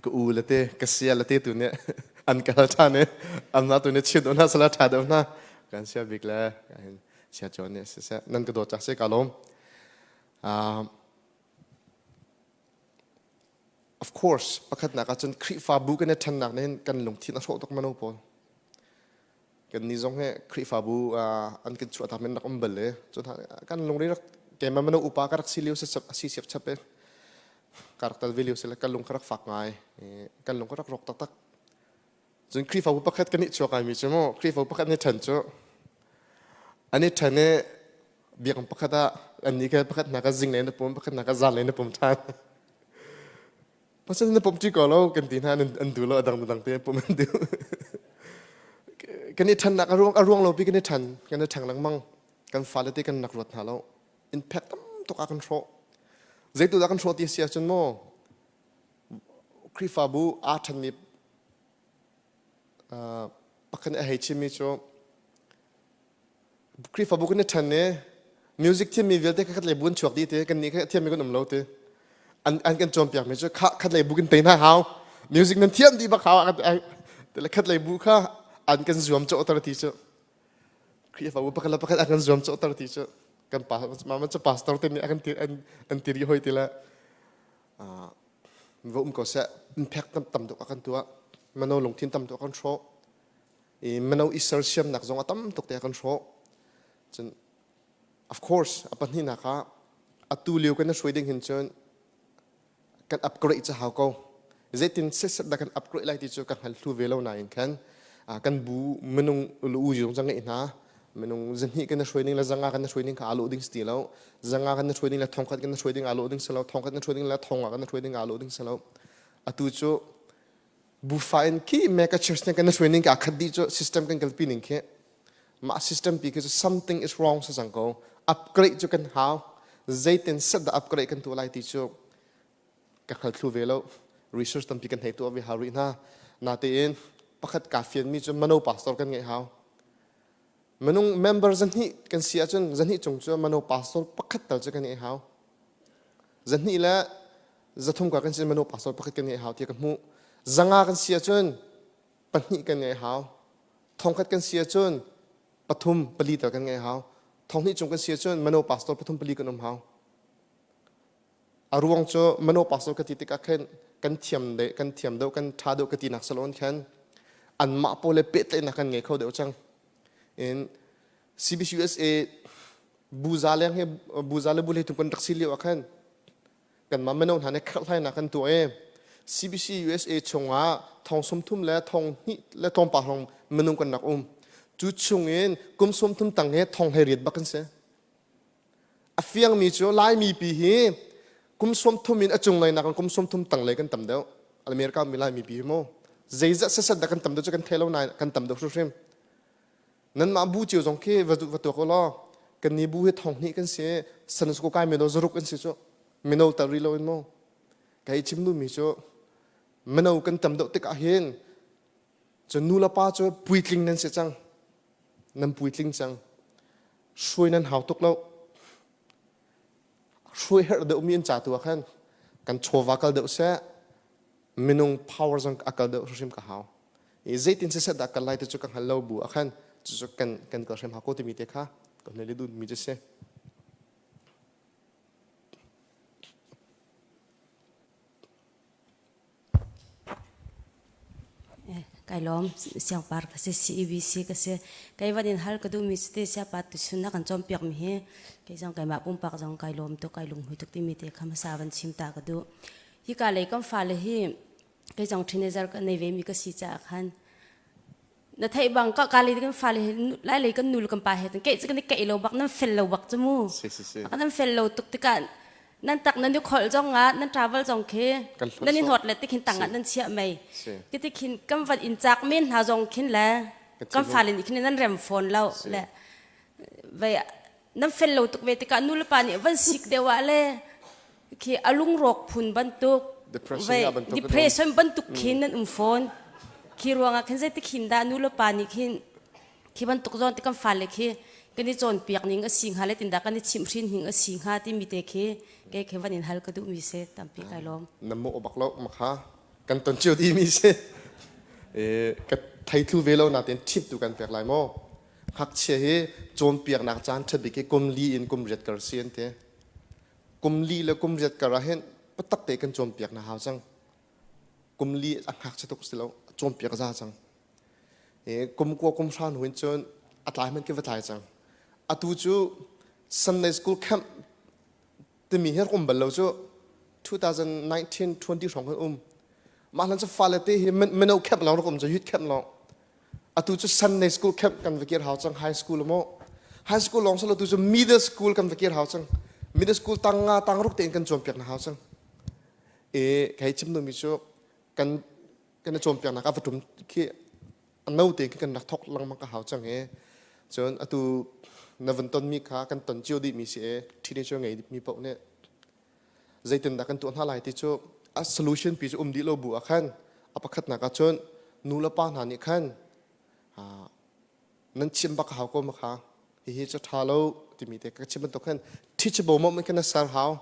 Ka u le te ka sia le te tu nih an kal ṭhan i an na tu nih chin hna sala ṭha deuh hna kan sia bik le sia chawn nih siseh nan ka dawt cak si ka lawm Of course, pakhatnak ahcun Khrihfabu kan i ṭhennak nih hin kan lungthin a hrawh tuk mano pawl. Kan nih zong hi Khrihfabu an kan chuahtak men rak um bal i cun kan lungri rak keimah mano upa ka rak si lio si si siap chap i ka rak tal ve lio si le ka lung ka rak fak ngai kan lung ka rak rawk taktak. Cun Khrihfabu pakhat kan i chuak ngaimi cu mu Khrihfabu pakhat nih ṭhen cu an i ṭhen i biakinn pakhat ah annih kha pakhat hna kha zinglei na pum pakhat hna kha zanlei na pum ṭhan. Pasal na pum ṭi ko lo kan ti hna an duh lo a dang dang te pum an duh. Kan i ṭhannak a ruang a ruang lo pi kan i ṭhan kan i ṭhang lengmang kan fale te kan nak ruat hna lo impact tam tuk ah kan hrawh. Zeitu dah kan hrawh ti si ahcun maw Khrihfabu aa ṭhenmi pakhat nih a hei chimmi cu Khrihfabu kan i ṭhen i music thiammi vialte kha khat le bu an chuak dih ti kannih kha thiammi kan um lo ti. An an kan cawnpiak mi cu kha khat lei bu kan tei hna hau. Music nan thiam dih bak hau a khat lei bu kha an kan zuam cawhter ti cu. Khrihfabu pakhat le pakhat an kan zuam cawhter ti cu kan pa mama cu pastor te nih a kan ti an an ti rih hoi ti le va um ko seh impact tam tam tuk a kan tuah mano lungthin tam tuk a kan hrawh i mano i sersiamnak zong a tam tuk te a kan hrawh cun of course a pahnihnak ah atu lio kan hruai ding hin cun kan upgrade cu hau ko zeitin setset dah kan upgrade lai ti cu ka hngal thlu ve lo nain khan kan bu minung lu u zong ngeih hna minung zahnih kan hruai ning le zanga kan hruai ning kha aa lawh ding si ti lo zanga kan hruai ding le thongkhat kan hruai ding aa lawh ding si lo thongkhat kan hruai ding le thonga kan hruai ding aa lawh ding si lo atu cu bufa in khi mega church ne kan hruai ning ka khat dih cu system kan kalpi ning khi mah system pi khi cu something is wrong sa cang ko upgrade cu kan hau zeitin set dah upgrade kan tuah lai ti cu ka hngal thlu ve lo research tampi kan hei tuah ve hau rih hna natein pakhat ka fian mi cu mano pastor kan ngeih hau minung member zahnih kan si ahcun zahnih cung cu mano pastor pakhat tal cu kan ngeih hau zahnih le zathum ka kan si mano pastor pakhat kan ngeih hau tiah ka hmuh zanga kan si ahcun pahnih kan ngeih hau thongkhat kan si ahcun pathum pali tal kan ngeih hau thonghnih cung kan si ahcun mano pastor pathum pali kan um hau A ruang cu mano pastor ka ti tikah khin kan thiam de kan thiam deuh kan ṭha deuh ka tinak salon khan anmah pawl le pehtlaihnak kan ngei kho deuh cang. In CBCUSA buza leng he buza le bu hlei thum kan rak si lio ah khan kanmah mino hna nih kherhhlainak kan tuah i CBC USA chungah thong 30 le thong hnih le tlawmpal hrawng minung kan rak um. Cu chungin kum 30 tang he thong 18 bak kan si. A fiangmi cu Laimi pi hi kum 30 in a cunglei nakin kum 30 tanglei kan tam deuh. America mi Laimi pi hi mu. Zeizat sasat dah kan tam deuh cu kan thei lo nain kan tam deuh hrimhrim. Nanmah bu cio zong khi va va tuak u law kan ni bu hi thong hnih kan si san ko kai mino zaruk kan si cu mino tar rih lo in mu. Kai chim duhmi cu mino kan tam deuh tikah hin cu nu le pa cu puitling nan si cang. Nan puitling cang. Hruai nan hau tuk lo. Hruai herh deuhmi an ca tu ah khan kan chawva kal deuh seh, minung power zong a kal deuh hrimhrim ka hau. I zeitin siseh dah kal lai ti cu ka hngal lo bu ah khan cucu kan kan kal hrim hau ko timi te kha ka hnel i duhmi cu si. Kai lawm siangpar ka si CEBC ka si kei van in hal ka duhmi si te siapa tuchun na kan cawnpiak mi hi kei zong keimah pumpak zong kai lawm tuk kai lunghmui tuk timi te kha hmasa van chim ta ka duh hika lei kan fale hi kei zong teenager ka nei ve mi ka si caah khan Na theih bang ka ka lei kan fale he lai lei kan nu le kan pa he keih cu kan i keih lo bak nan fel lo bak cu mu. Si si si. Nan fel lo tuk tikah nan tak nan i kholh zong ah nan travel zong khi nan i hnawt le tikhin tang ah nan chiah mei. Ki tikhin kan van in cak men hna zong khin le kan fale nih khin nan rem fawn lo le vei nan fel lo tuk ve tikah nu le pa nih van sik deuh ah le khi a lungrawk phun bantuk depression bantuk khin nan um fawn khi ruangah khin zeitik hin dah nu le pa nih khin khi bantuk zawn ti kan fale khi kan i cawnpiak ning a si hnga le tin dah kan i chimhhrin ning a si hnga timi te khi ke khi van in hal ka duh mi se tampi kai lawm na mo bak lo makha kan ton cio di mi si e ka thei thlu ve lo na ten thip tu kan pek lai mo ngakchia hi cawnpiaknak caan ṭha bik hi kum li in kum riat kar si an ti. Kum li le kum riat kar ah hin patak te kan cawnpiak na hau cang. Kum li a ngakchia tuk si lo, cawnpiak za cang. E, kum kua kum hra hnu in cun a tlai hmanh khi va tlai cang. Atu cu Sunday school camp timi hi rak um bal lo cu 2019 20 hrawng kan um. Mah hlan cu fale te hi mino camp lawng rak um cu youth camp lawng. Atu cu Sunday school camp kan va kir hau cang high school maw high school lawng silo tu cu middle school kan va kir hau cang middle school tang nga tang ruk tein kan cawnpiak na hau cang e kai chim mi cu kan kan i cawnpiaknak a va tum khi a no te khi kan rak thok lengmang ka hau cang e cun atu na van ton mi kha kan ton cio dih mi si e teenager ngei mi paoh nih zeitindah kan tuah hna lai ti cu a solution pi cu um dih lo bu ah khan a pakhatnak ah cun nu le pa hna nih khan nan chim bak hau ko ma kha hihi cu ṭha lo timi te ka chim bantuk khan teachable moment khan na ser hau.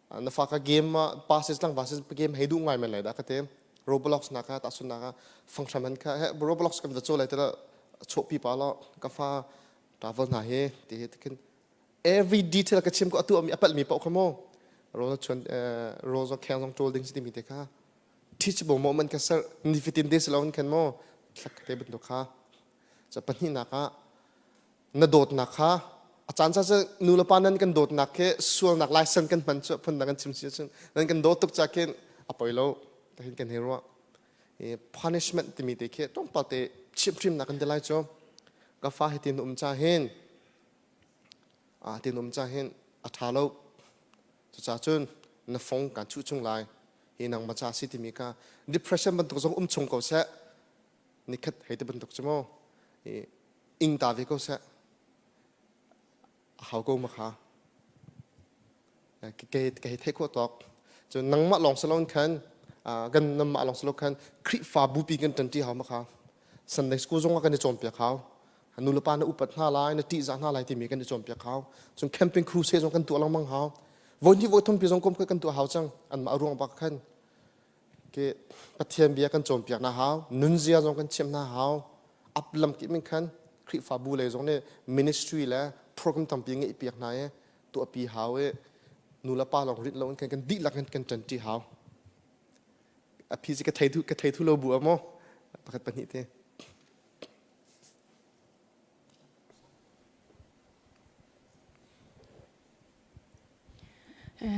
Na fa ka game passes lang passes game hei duh ngai men lai da ka te. Roblox na ka ta sun na ka fanghram han kha he Roblox kan va cho lai te la cho pi pa lo ka fa travel hna he ti he tikin every detail ka chim ko atu ami apal mi pau kha mo ro chuan ro zo kheng zong ṭol ding si timi te kha teachable moment ka ser nifatin te si lo khan mo thlak te bantuk kha cha pahnihnak ah na dawtnak kha a caan ca nu le pa nan kan dawtnak khi sualnak license kan hman cu phun kan chim si cun nan kan dawt tuk ca khin a poi lo tahin kan hei ruah punishment timi te khi tlawmpal te chimhrimnak kan ti lai cu ka fa hi tin um cha hin a tin um cha hin a ṭha lo cucaah cun na fong kan chuh chung lai hi nangmah ca si timi kha depression bantuk zong um chung ko seh nikhat hei ti bantuk cu mu ing ta ve ko seh a hau ko ma kha ke ke theih khawh tawk cun nangmah lawng si loin khan kan namah lawng si lo khan Khrihfa bupi kan ṭanṭi hau ma kha Sunday school zong ah kan i cawnpiak hau nu le pa na upat hna lai na ṭihzah hna lai timi kan i cawnpiak hau cun camping crusade zong kan tuah lengmang hau voi hnih voi thum pi zong kum kan tuah hau cang anmah ruang bak khan ke Pathian bia kan cawnpiak na hau nunzia zong kan chimh hna hau ap lam ki min khan Khrihfabu lei zong nih ministry le program tampi ngeih piak hna i tuahpi hau i nu le pa lawng rit lo in kan kan dihlak in kan ṭanṭi hau a phi ka thei ka thei thu lo bu a maw pakhat pahnih te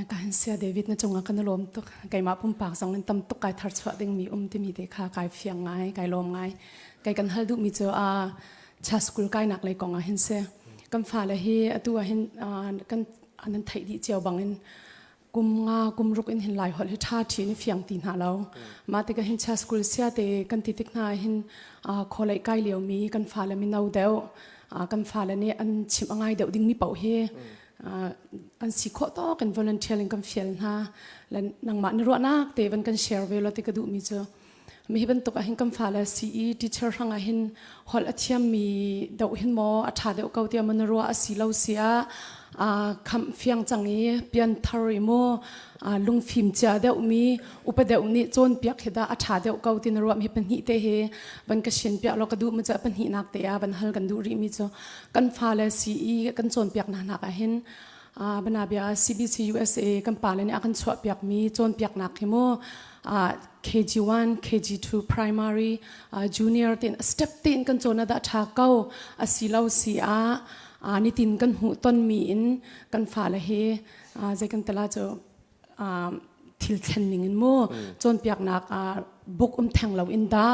Ka han sia David na cungah kan lawm tuk. Keimah pumpak zong in tam tuk kai thar chuah dingmi um timi te kha kai fiang ngai, kai lawm ngai. Kai kan hal duhmi cu a cha school kainak lei kong ah hin si. Kan fale hi atu ah hin kan an theih dih cio bangin kum nga kum ruk in hin lai holh hi tha thi in fiang ti hna lo. Mah tikah hin cha school sia te kan ti tik hna hin kholei kai lio mi kan fale mino deuh kan fale nih an chim a ngai deuh dingmi paoh hi an si khawh tawk in volunteer in kan fial hna le nangmah na ruahnak te van kan share ve lo ti ka duhmi cu mi hi bantuk ah hin kan fale CE teacher hrang ah hin holh a thiammi deuh hin maw a ṭha deuh ko tiah maw na ruah a si lo si ah khamh fiang cang i pian thar i mu lungfim cia deuh mi upa deuh nih cawnpiak hi dah a ṭha deuh ko ti na ruah mi pahnih te hi van ka shin piak lo ka duh mu ca pahnihnak te ah van hal kan duh rih mi cu kan fale CE kan cawnpiak hna nak ah hin banabia CBC USA kan pale nih a kan chuahpiak mi cawnpiaknak hi mu KG1 KG2 primary junior tin step tin kan cawn dah ṭha ko asi lo si ah nitin kan hmuh ton mi in kan fale hi zei kan tala cu thil thlen ning in mu cawnpiaknak book um theng lo in dah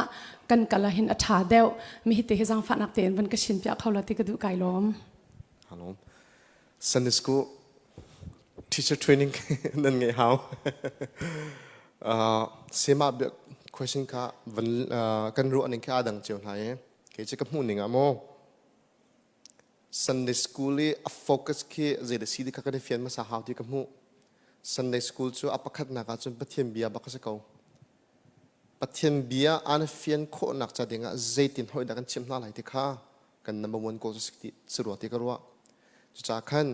kan kala hin a ṭha deuh mi hi te hi zaangfahnak tein van ka shin piak kho la ti ka duh kai lawm. Halom. Sunday school teacher training nan ngei hau. Sema question kha van kan ruah ning kha adang cio hna e. Kei cu ka hmuh ning ah maw Sunday school i a focus khi zei dah si ti kha kan i fian hmasa hau ti ka hmuh. Sunday school cu a pakhatnak ah cun Pathian bia bak a si ko. Pathian bia aan fian khawhnak ca dingah zeitin hoi dah kan chimh hna lai ti kha kan number one goal cu si rua ti ka ruah. Cucaah khan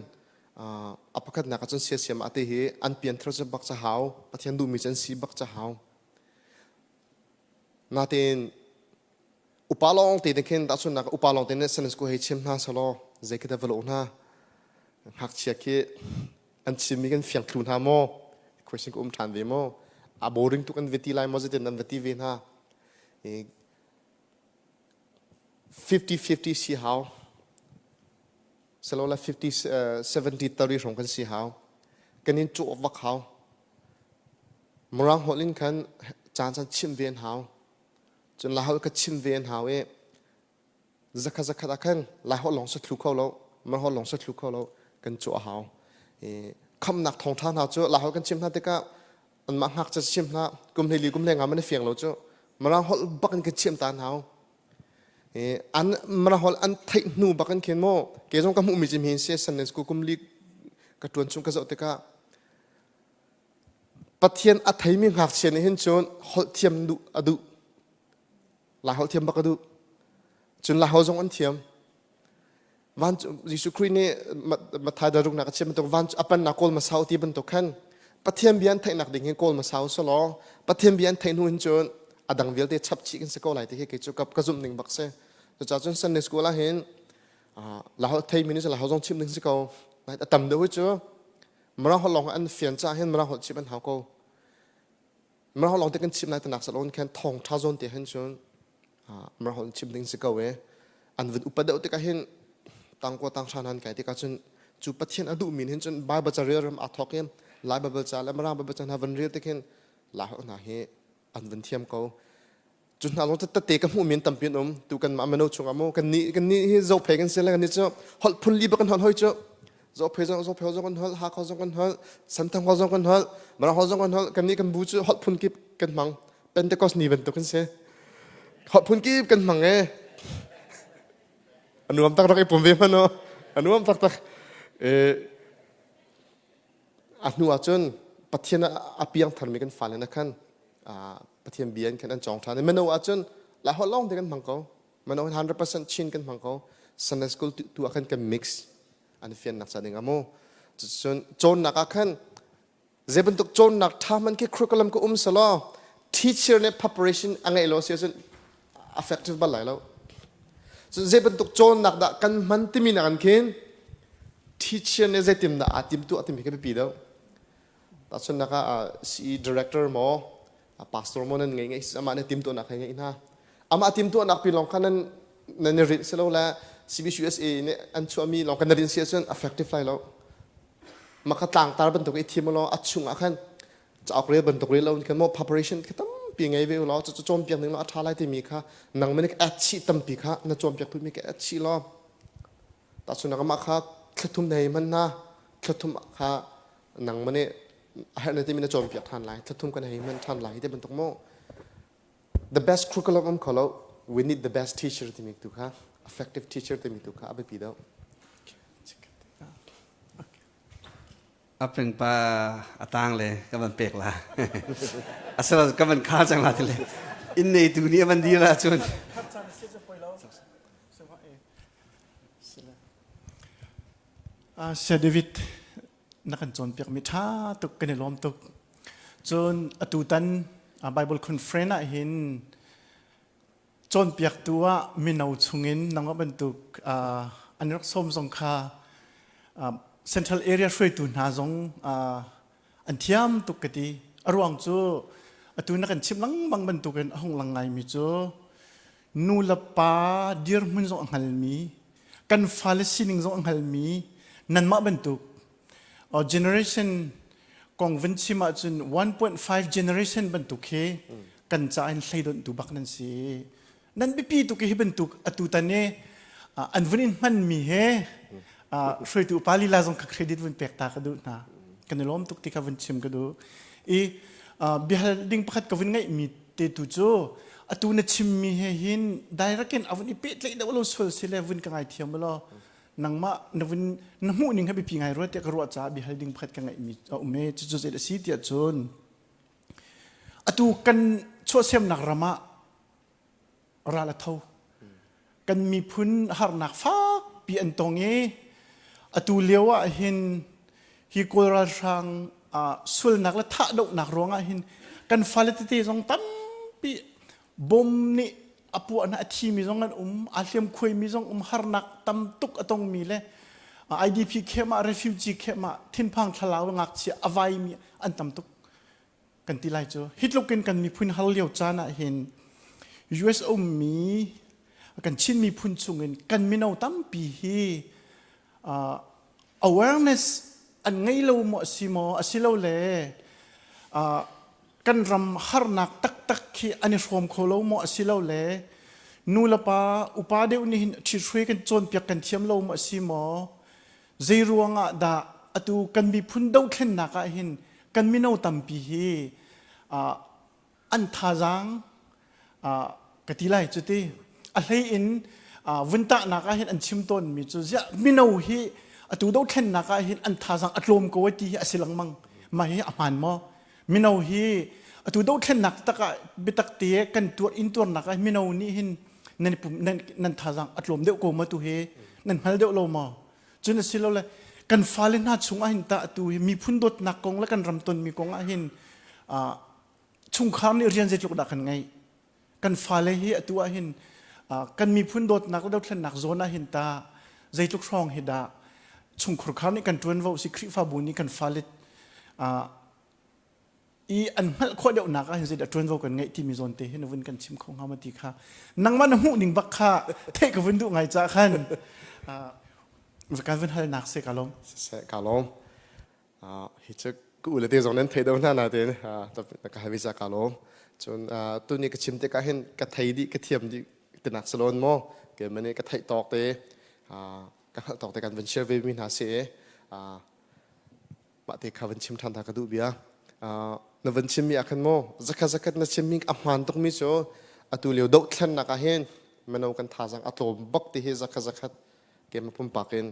a pakhatnak ah cun siasiam ate hi an pianthar cu bak ca hau, Pathian duhmi cu an si bak ca hau. Natein Upa lawng te khin tahchunhnak upa lawng te nih Sunday school hei chim hna selaw zei khi dah va lawh hna ngakchia khi an chimmi kan fiang thlu hna maw question ka um ṭhan ve maw a boring tuk an va ti lai maw zeitin an va ti ve hna 50-50 si hau selo la 50 70 30 hrawng kan si hau kan in cawh vak hau Mirang holh in khan caan caan chimh ve an hau Cun Laiholh ka chim ve an hau i zakhat zakhat ah khan Laiholh lawng sa thlu kho lo, Mirholh lawng sa thlu kho lo kan cuah a hau. I khamnak thawngṭha hna cu Laiholh kan chim hna tikah anmah ngakchia chim hna kum hleili kum hlei nga man fiang lo cu Mirang holh bak in kan chim ta an hau. I an Mirang holh an theih hnu bak in khin maw ke zong ka hmuhmi cim hi si Sunday school kum li ka ṭuan chung ka zoh tikah Pathian a theimi ngakchia nih hin cun holh thiam duh a duh. Lai holh thiam bak a duh. Cun Lai holh zong an thiam. Van Jesuh Khrih nih Matthai daruknak a chim bantuk van a pannak kawl masau ti bantuk khan. Pathian bia an theihnak ding hi kawl hmasa u law Pathian bia an theih hnu hin cun a dang vialte chap chih kan si ko lai ti hi kei cu ka zumh ning bak si. Cucaah cun Sunday school ah hin Lahol theimi nih cun Lahol zong chim ding si ko. A tam deuh hi cu Mirang holh lawng an fian caah hin Mirang holh chim an hau ko. Mirang holh lawng te kan chim lai tanak salon khan thawng tha zawn te hin cun Mirang holh chim ding si ko e. An vun upa deuh tikah hin tangkua tanghra nan kai tikah cun cu Pathian a duhmi hin cun Bible ca rel ram aa thawk i Lai Bible ca le Mirang Bible ca hna van rel tik hin Lai holh hna hi an vun thiam ko. Cu hna lawng tete ka hmuh mi an tampi an um. Tu kan mah mino chungah mu kan nih kan nih hi zophei kan si le kan nih cu holh phun li bak kan holh hoi cu. Zophei zong zophei zong kan holh, Hakha zong kan holh, Santhang holh zong kan holh, Mirang holh zong kan holh. Kan nih kan bu cu holh phun kip kan hmang. Pentecost ni bantuk kan si. Holh phun kip kan hmang e. A nuam tak rak i pum ve hmanh u. A nuam taktak. E, a hnu ah cun Pathian a piang tharmi kan fale na khan Pathian bia in khan an cawng ṭhan i mino ah cun Lai holh lawng te kan hmang ko. Mino 100% Chin kan hmang ko. Sunday school tu ah khan kan mix an fiannak ca ding ah mu. Cun cawnnak ah khan zei bantuk cawnnak ṭha hmanh khi curriculum ka um selaw teacher nih preparation a ngeih lo si ahcun effective bal lai lo. Cun zei bantuk cawnnak dah kan hman timi nak in khin teacher nih zeitin dah aa timtuah timi khi biapi deuh. Tahchunhnak ah CE director maw pastor maw nan ngei ngei amah nih timtuahnak he ngeih hna. Amah timtuahnak pi lawng kha nan nan i rinh si lo le CBCUSA nih an chuahmi lawng kan na rinh si ahcun effective lai lo. Mah kha tlangtar bantuk i thim law a chungah khan cauk rel bantuk rel lo khan maw preparation kha tampi ngei ve law cu cawnpiak ning law a ṭha lai timi kha nangmah nih add chih tampi kha na cawnpiak phunmi ka add chih law tahchunhnak amah kha thlathum na hei hman hna thlathum kha nangmah nih a herh na timi na cawnpiak ṭhan lai thlathum kan hei hman ṭhan lai ti bantuk maw the best curriculum um kho lo we need the best teacher timi tu kha effective teacher timi tu kha a biapi deuh A pengpa a tang le ka van pek la. Asal ka van kha cang la tile. Inn neitu nih a van dir ahcun. Sir David, na kan cawnpiakmi ṭha tuk kan i lawm tuk. Cun atutan Bible conference ah hin cawnpiaktu ah mino chungin nangmah bantuk an rak sawm zong kha central area hruaitu hna zong an thiam tuk ka ti. A ruang cu atu na kan chimh lengmang bantukin a hung lang ngaimi cu nu le pa dirhmun zong a hngalmi kan fale sining zong a hngalmi nanmah bantuk generation kong vun chim ahcun 1.5 generation bantuk hi kan ca in hleidonhtu bak nan si. Nan biapi tuk hi bantuk atu tan i an vun in hmanmi he hruaitu upa lila zong kha credit vun pek ta ka duh hna. Kan i lawm tuk ti kha vun chim ka duh. I biahal ding pakhat ka vun ngeihmi te tu cu atu na chimmi he hin direct in a vun i pehtlaih deuh lo sual si le vun ka ngaithiam law nangmah na vun na hmuh ning ha biapi ngai rua tiah ka ruah caah biahal ding pakhat ka ngeihmi a um i cucu zei a si tiah cun atu kan chuahsemnak ram ah ral a tho kan miphun harnak fakpi an tong i atu lio ah hin hi kawl ralhrang sualnak le thahdohnak ruangah hin kan fale tete zong tampi bom nih a puahna a thimi zong an um aa hliam khuaimi zong um harnak tam tuk a tongmi le IDP camp ah refugee camp ah thinphang thlalau ngakchia a vaimi an tam tuk kan ti lai cu hi tluk in kan miphun har lio caan ah hin US ummi kan Chin miphun chungin kan mino tampi hi uh, awareness an ngei lo maw si maw asilole uh, kan ram harnak taktak khi an i hrawm kho lo maw asilole nu le pa upa deuh nih hin ṭhithruai kan cawnpiak kan thiam lo maw si maw zei ruangah dah atu kan miphun dothlennak ah hin kan mino tampi hi uh, an thazaang ka ti lai cu ti a hlei in vun tahnak ah hin an chim tawnmi cu ziah mino hi atu dothlennak ah hin an thazaang a tlawm ko ti hi a si lengmang mah hi a hmaan maw mino hi atu dothlennak tak ah biatak te kan tuar in tuarnak ah mino nih hin nan nan nan thazaang a tlawm deuh ko ma tu hi nan hngal deuh lo maw cun a si lo le kan. Kan fale hna chung ah hin tah atu hi miphun dawtnak kong le kan ram tonmi kong ah hin chungkhar nih rian zeitluk dah kan ngeih? Kan fale hi atu ah hin kan miphun dawtnak le dothlennak zawn ah hin ta zeitluk hrawng hi dah chungkhur khar nih kan ṭuanvo si Khrihfabu nih kan fale i an hngalh khawh deuhnak ah hin zeidah ṭuanvo kan ngeih timi zawn te hi na vun kan chim kho hnga ma ti kha nangmah na hmuh ning bak kha theih ka vun duh ngai ca khan kan vun halnak se ka lawm. Siseh ka lawm. Hi cu ka u le te zong nan thei do hna na tein ka hawi ca ka lawm. Cun tuni ka chim tikah hin ka thei dih ka thiam dih tinak salon maw ke mani ka theih tawk te ka hngalh tawk te kan van share ve mi hna si mah te kha van chim ṭhan ta ka duh bia. Na van chimmi ah khan maw zakhat zakhat na chimmi a hmaan tukmi cu atu lio dohthlennak ah hin mino kan thazaang a tlawm bak ti hi zakhat zakhat keimah pumpak in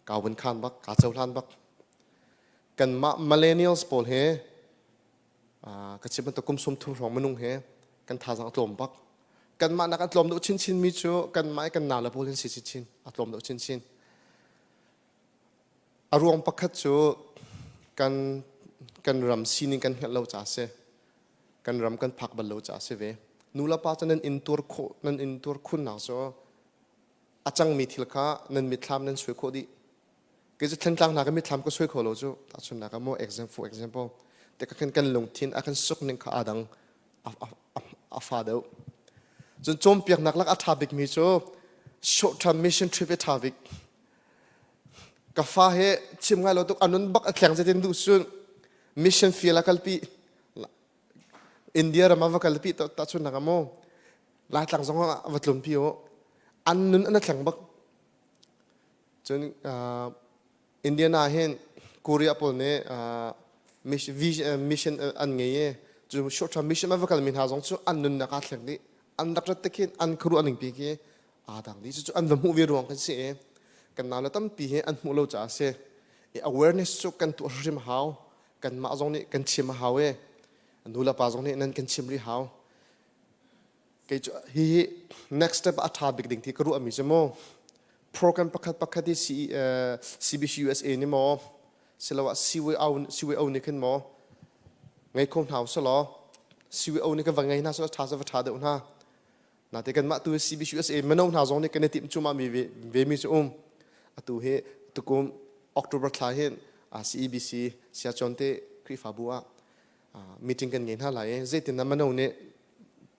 kaa vun khan bak kaa cohlan bak. Kanmah millennials pawl he ka chim bantuk kum sum thum hrawng minung he kan thazaang a tlawm bak. Kanmah nak a tlawm deuh chinchin mi cu kanmah i kan nau le pawl hin si chinchin a tlawm deuh chinchin. A ruang pakhat cu kan kan ram sining kan hngalh lo caah a si. Kan ram kan phak bal lo caah a si ve. Nu le pa cu nan intuar khawh nan intuar khunnak cu a cangmi thil kha nan mitthlam nan suai khawh dih. Kei cu Thantlang hna ka mitthlam ka suai kho lo cu. Tahchunhnak ah maw example for example te ka khin kan lungthin a kan suk ning kha aa dang a fa deuh. Cun cawnpiaknak lak a ṭha bikmi cu short term mission trip i ṭha bik. Ka fa he chim ngai lo tuk a nun bak a thleng zetin duh cun mission field a kalpi India ram ah va kalpi tahchunhnak ah maw Laitlang zong ah va tlunpi u an nun an thleng bak cun Indiana hin Korea pawl nih mission an ngei i cu short term mission a va kalmi hna zong cu an nunnak aa thleng dih an rak rat te khin an khuaruah ning pi khi aa dang dih cucu an va hmuh ve ruang kan si i kan nau le tampi hi an hmuh lo caah a si i awareness cu kan tuah hrim a hau kanmah zong nih kan chim a hau i nu le pa zong nih nan kan chim rih hau kei cu hihi next step a ṭha bik ding ti ka ruahmi cu mu program pakhat pakhat hi CBC USA nih maw siloah CYO CYO nih khin maw ngei kho hna usih CYO nih kan va ngei hna seh ṭha seh va ṭha deuh hna Nate kanmah tu CBCUSA mino hna zong nih kan i timh cuahmah mi ve, ve mi cu um. Atu hi tukum October thla hin CEBC Siacawn te Khrihfabu ah meeting kan ngei hna lai i zeitin dah mino nih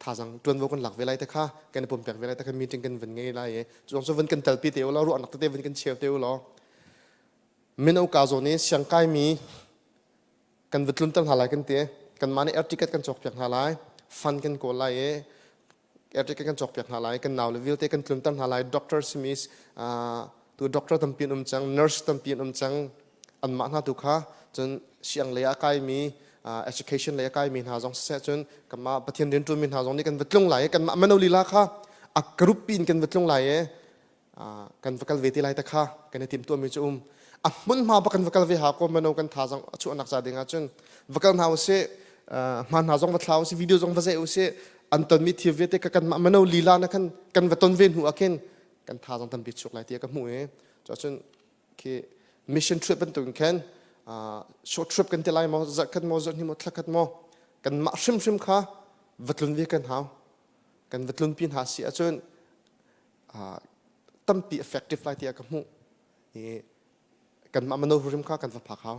thazang tuanvo kan lak ve lai te kha kan i pumpek ve lai te kha meeting kan van ngei lai i cu zong cu van kan telpi te u law ruahnak tete van kan cheu te u law mino ka zawn i siangkai mi kan va tlunter hna lai kan ti kanmah nih air ticket kan cawkpiak hna lai fund kan kawl lai i air ticket kan cawkpiak hna lai kan nau le vialte kan tlunter hna lai doctor simi tu doctor tampi an um cang nurse tampi an um cang anmah hna tu kha cun siang lei ah kaimi education lei a kaimi hna zong siseh cun kanmah Pathian rianṭuanmi hna zong nih kan va tlung lai i kanmah mano lila kha a group in kan va tlung lai i kan va kal ve te lai te kha kan i timhtuahmi cu um a hmunhma bak kan va kal ve ha ko mano kan thazang a chuahnak ca ding ah cun va kal hna usih hmaan hna zong va thla usih video zong va zeh usih an tonmi thil vialte ka kan mah mano lila na kan kan va ton ve hnu ah khin kan thazang tampi chuak lai ti ka hmuh i cun khi mission trip bantuk in khan short trip kan ti lai maw zarh khat maw zarh hnih maw thla khat maw kan mah hrimhrim kha va tlun ve kan hau kan va tlunpi hna si ahcun tampi effective lai tiah ka hmuh i kanmah mano hrim kha kan va phak hau.